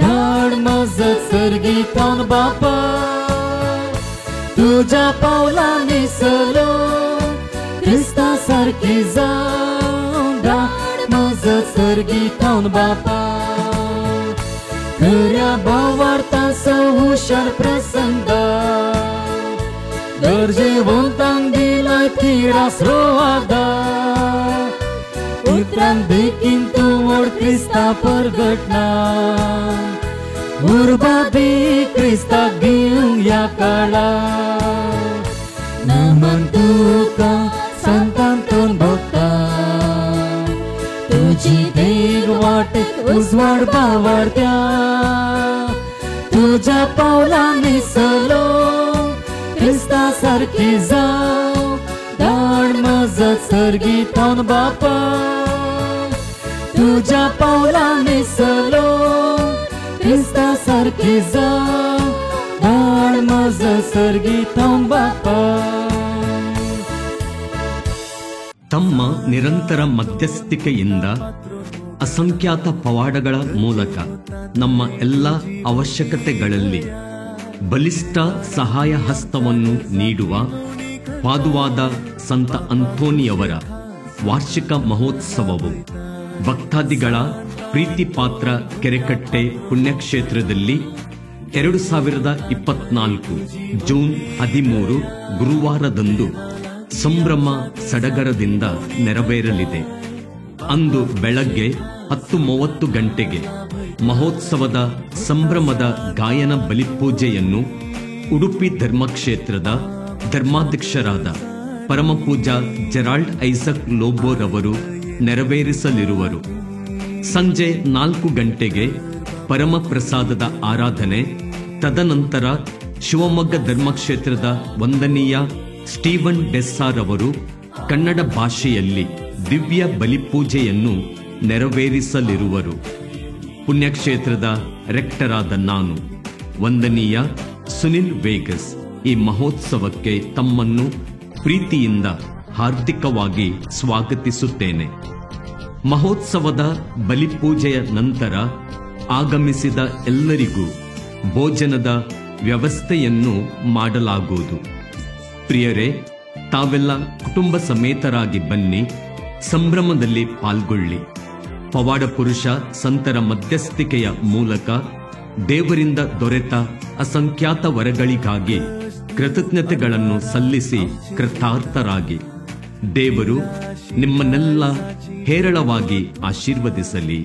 धाड मजत सर्गीतान बापा तुज्या पावलांनी सलो क्रिस्ता सारकी जाव धाड मजत सर्गीतान बापा खऱ्या भावार्थाचो हुशार प्रसंग गरजेवंतांक दिलाय थीर आसरो आदार उतरां देखीन तूं व्हड क्रिस्ता परगटना उर्बा दी क्रिस्ताक घेवंक ह्या काळार नमन तुका सांतांतून भोगता तुजी देग वाट उजवाड बावरत्या तुज्या पावलांनी सलो क्रिस्ता सारकी जाव धाड मजत सर्गीतान बापा तुज्या पावलांनी सलो क्रिस्ता सारकी जाव धाड मजत सर्गीतान बापा. ತಮ್ಮ ನಿರಂತರ ಮಧ್ಯಸ್ಥಿಕೆಯಿಂದ ಅಸಂಖ್ಯಾತ ಪವಾಡಗಳ ಮೂಲಕ ನಮ್ಮ ಎಲ್ಲ ಅವಶ್ಯಕತೆಗಳಲ್ಲಿ ಬಲಿಷ್ಠ ಸಹಾಯ ಹಸ್ತವನ್ನು ನೀಡುವ ಪಾದುವಾದ ಸಂತ ಅಂತೋನಿಯವರ ವಾರ್ಷಿಕ ಮಹೋತ್ಸವವು ಭಕ್ತಾದಿಗಳ ಪ್ರೀತಿಪಾತ್ರ ಕೆರೆಕಟ್ಟೆ ಪುಣ್ಯಕ್ಷೇತ್ರದಲ್ಲಿ 2024 ಜೂನ್ 13 ಗುರುವಾರದಂದು ಸಂಭ್ರಮ ಸಡಗರದಿಂದ ನೆರವೇರಲಿದೆ. ಅಂದು ಬೆಳಗ್ಗೆ 10:30 ಗಂಟೆಗೆ ಮಹೋತ್ಸವದ ಸಂಭ್ರಮದ ಗಾಯನ ಬಲಿಪೂಜೆಯನ್ನು ಉಡುಪಿ ಧರ್ಮಕ್ಷೇತ್ರದ ಧರ್ಮಾಧ್ಯಕ್ಷರಾದ ಪರಮಪೂಜಾ ಜೆರಾಲ್ಡ್ ಐಸಕ್ ಲೋಬೋರವರು ನೆರವೇರಿಸಲಿರುವರು. ಸಂಜೆ 4 ಗಂಟೆಗೆ ಪರಮಪ್ರಸಾದದ ಆರಾಧನೆ, ತದನಂತರ ಶಿವಮೊಗ್ಗ ಧರ್ಮಕ್ಷೇತ್ರದ ವಂದನೀಯ ಸ್ಟೀವನ್ ಡೆಸ್ಸಾರವರು ಕನ್ನಡ ಭಾಷೆಯಲ್ಲಿ ದಿವ್ಯ ಬಲಿಪೂಜೆಯನ್ನು ನೆರವೇರಿಸಲಿರುವರು. ಪುಣ್ಯಕ್ಷೇತ್ರದ ರೆಕ್ಟರಾದ ನಾನು ವಂದನೀಯ ಸುನಿಲ್ ವೇಗಸ್ ಈ ಮಹೋತ್ಸವಕ್ಕೆ ತಮ್ಮನ್ನು ಪ್ರೀತಿಯಿಂದ ಹಾರ್ದಿಕವಾಗಿ ಸ್ವಾಗತಿಸುತ್ತೇನೆ. ಮಹೋತ್ಸವದ ಬಲಿಪೂಜೆಯ ನಂತರ ಆಗಮಿಸಿದ ಎಲ್ಲರಿಗೂ ಭೋಜನದ ವ್ಯವಸ್ಥೆಯನ್ನು ಮಾಡಲಾಗುವುದು. ಪ್ರಿಯರೇ, ತಾವೆಲ್ಲ ಕುಟುಂಬ ಸಮೇತರಾಗಿ ಬನ್ನಿ, ಸಂಭ್ರಮದಲ್ಲಿ ಪಾಲ್ಗೊಳ್ಳಿ. ಪವಾಡ ಪುರುಷ ಸಂತರ ಮಧ್ಯಸ್ಥಿಕೆಯ ಮೂಲಕ ದೇವರಿಂದ ದೊರೆತ ಅಸಂಖ್ಯಾತ ವರಗಳಿಗಾಗಿ ಕೃತಜ್ಞತೆಗಳನ್ನು ಸಲ್ಲಿಸಿ ಕೃತಾರ್ಥರಾಗಿ. ದೇವರು ನಿಮ್ಮನ್ನೆಲ್ಲ ಹೇರಳವಾಗಿ ಆಶೀರ್ವದಿಸಲಿ.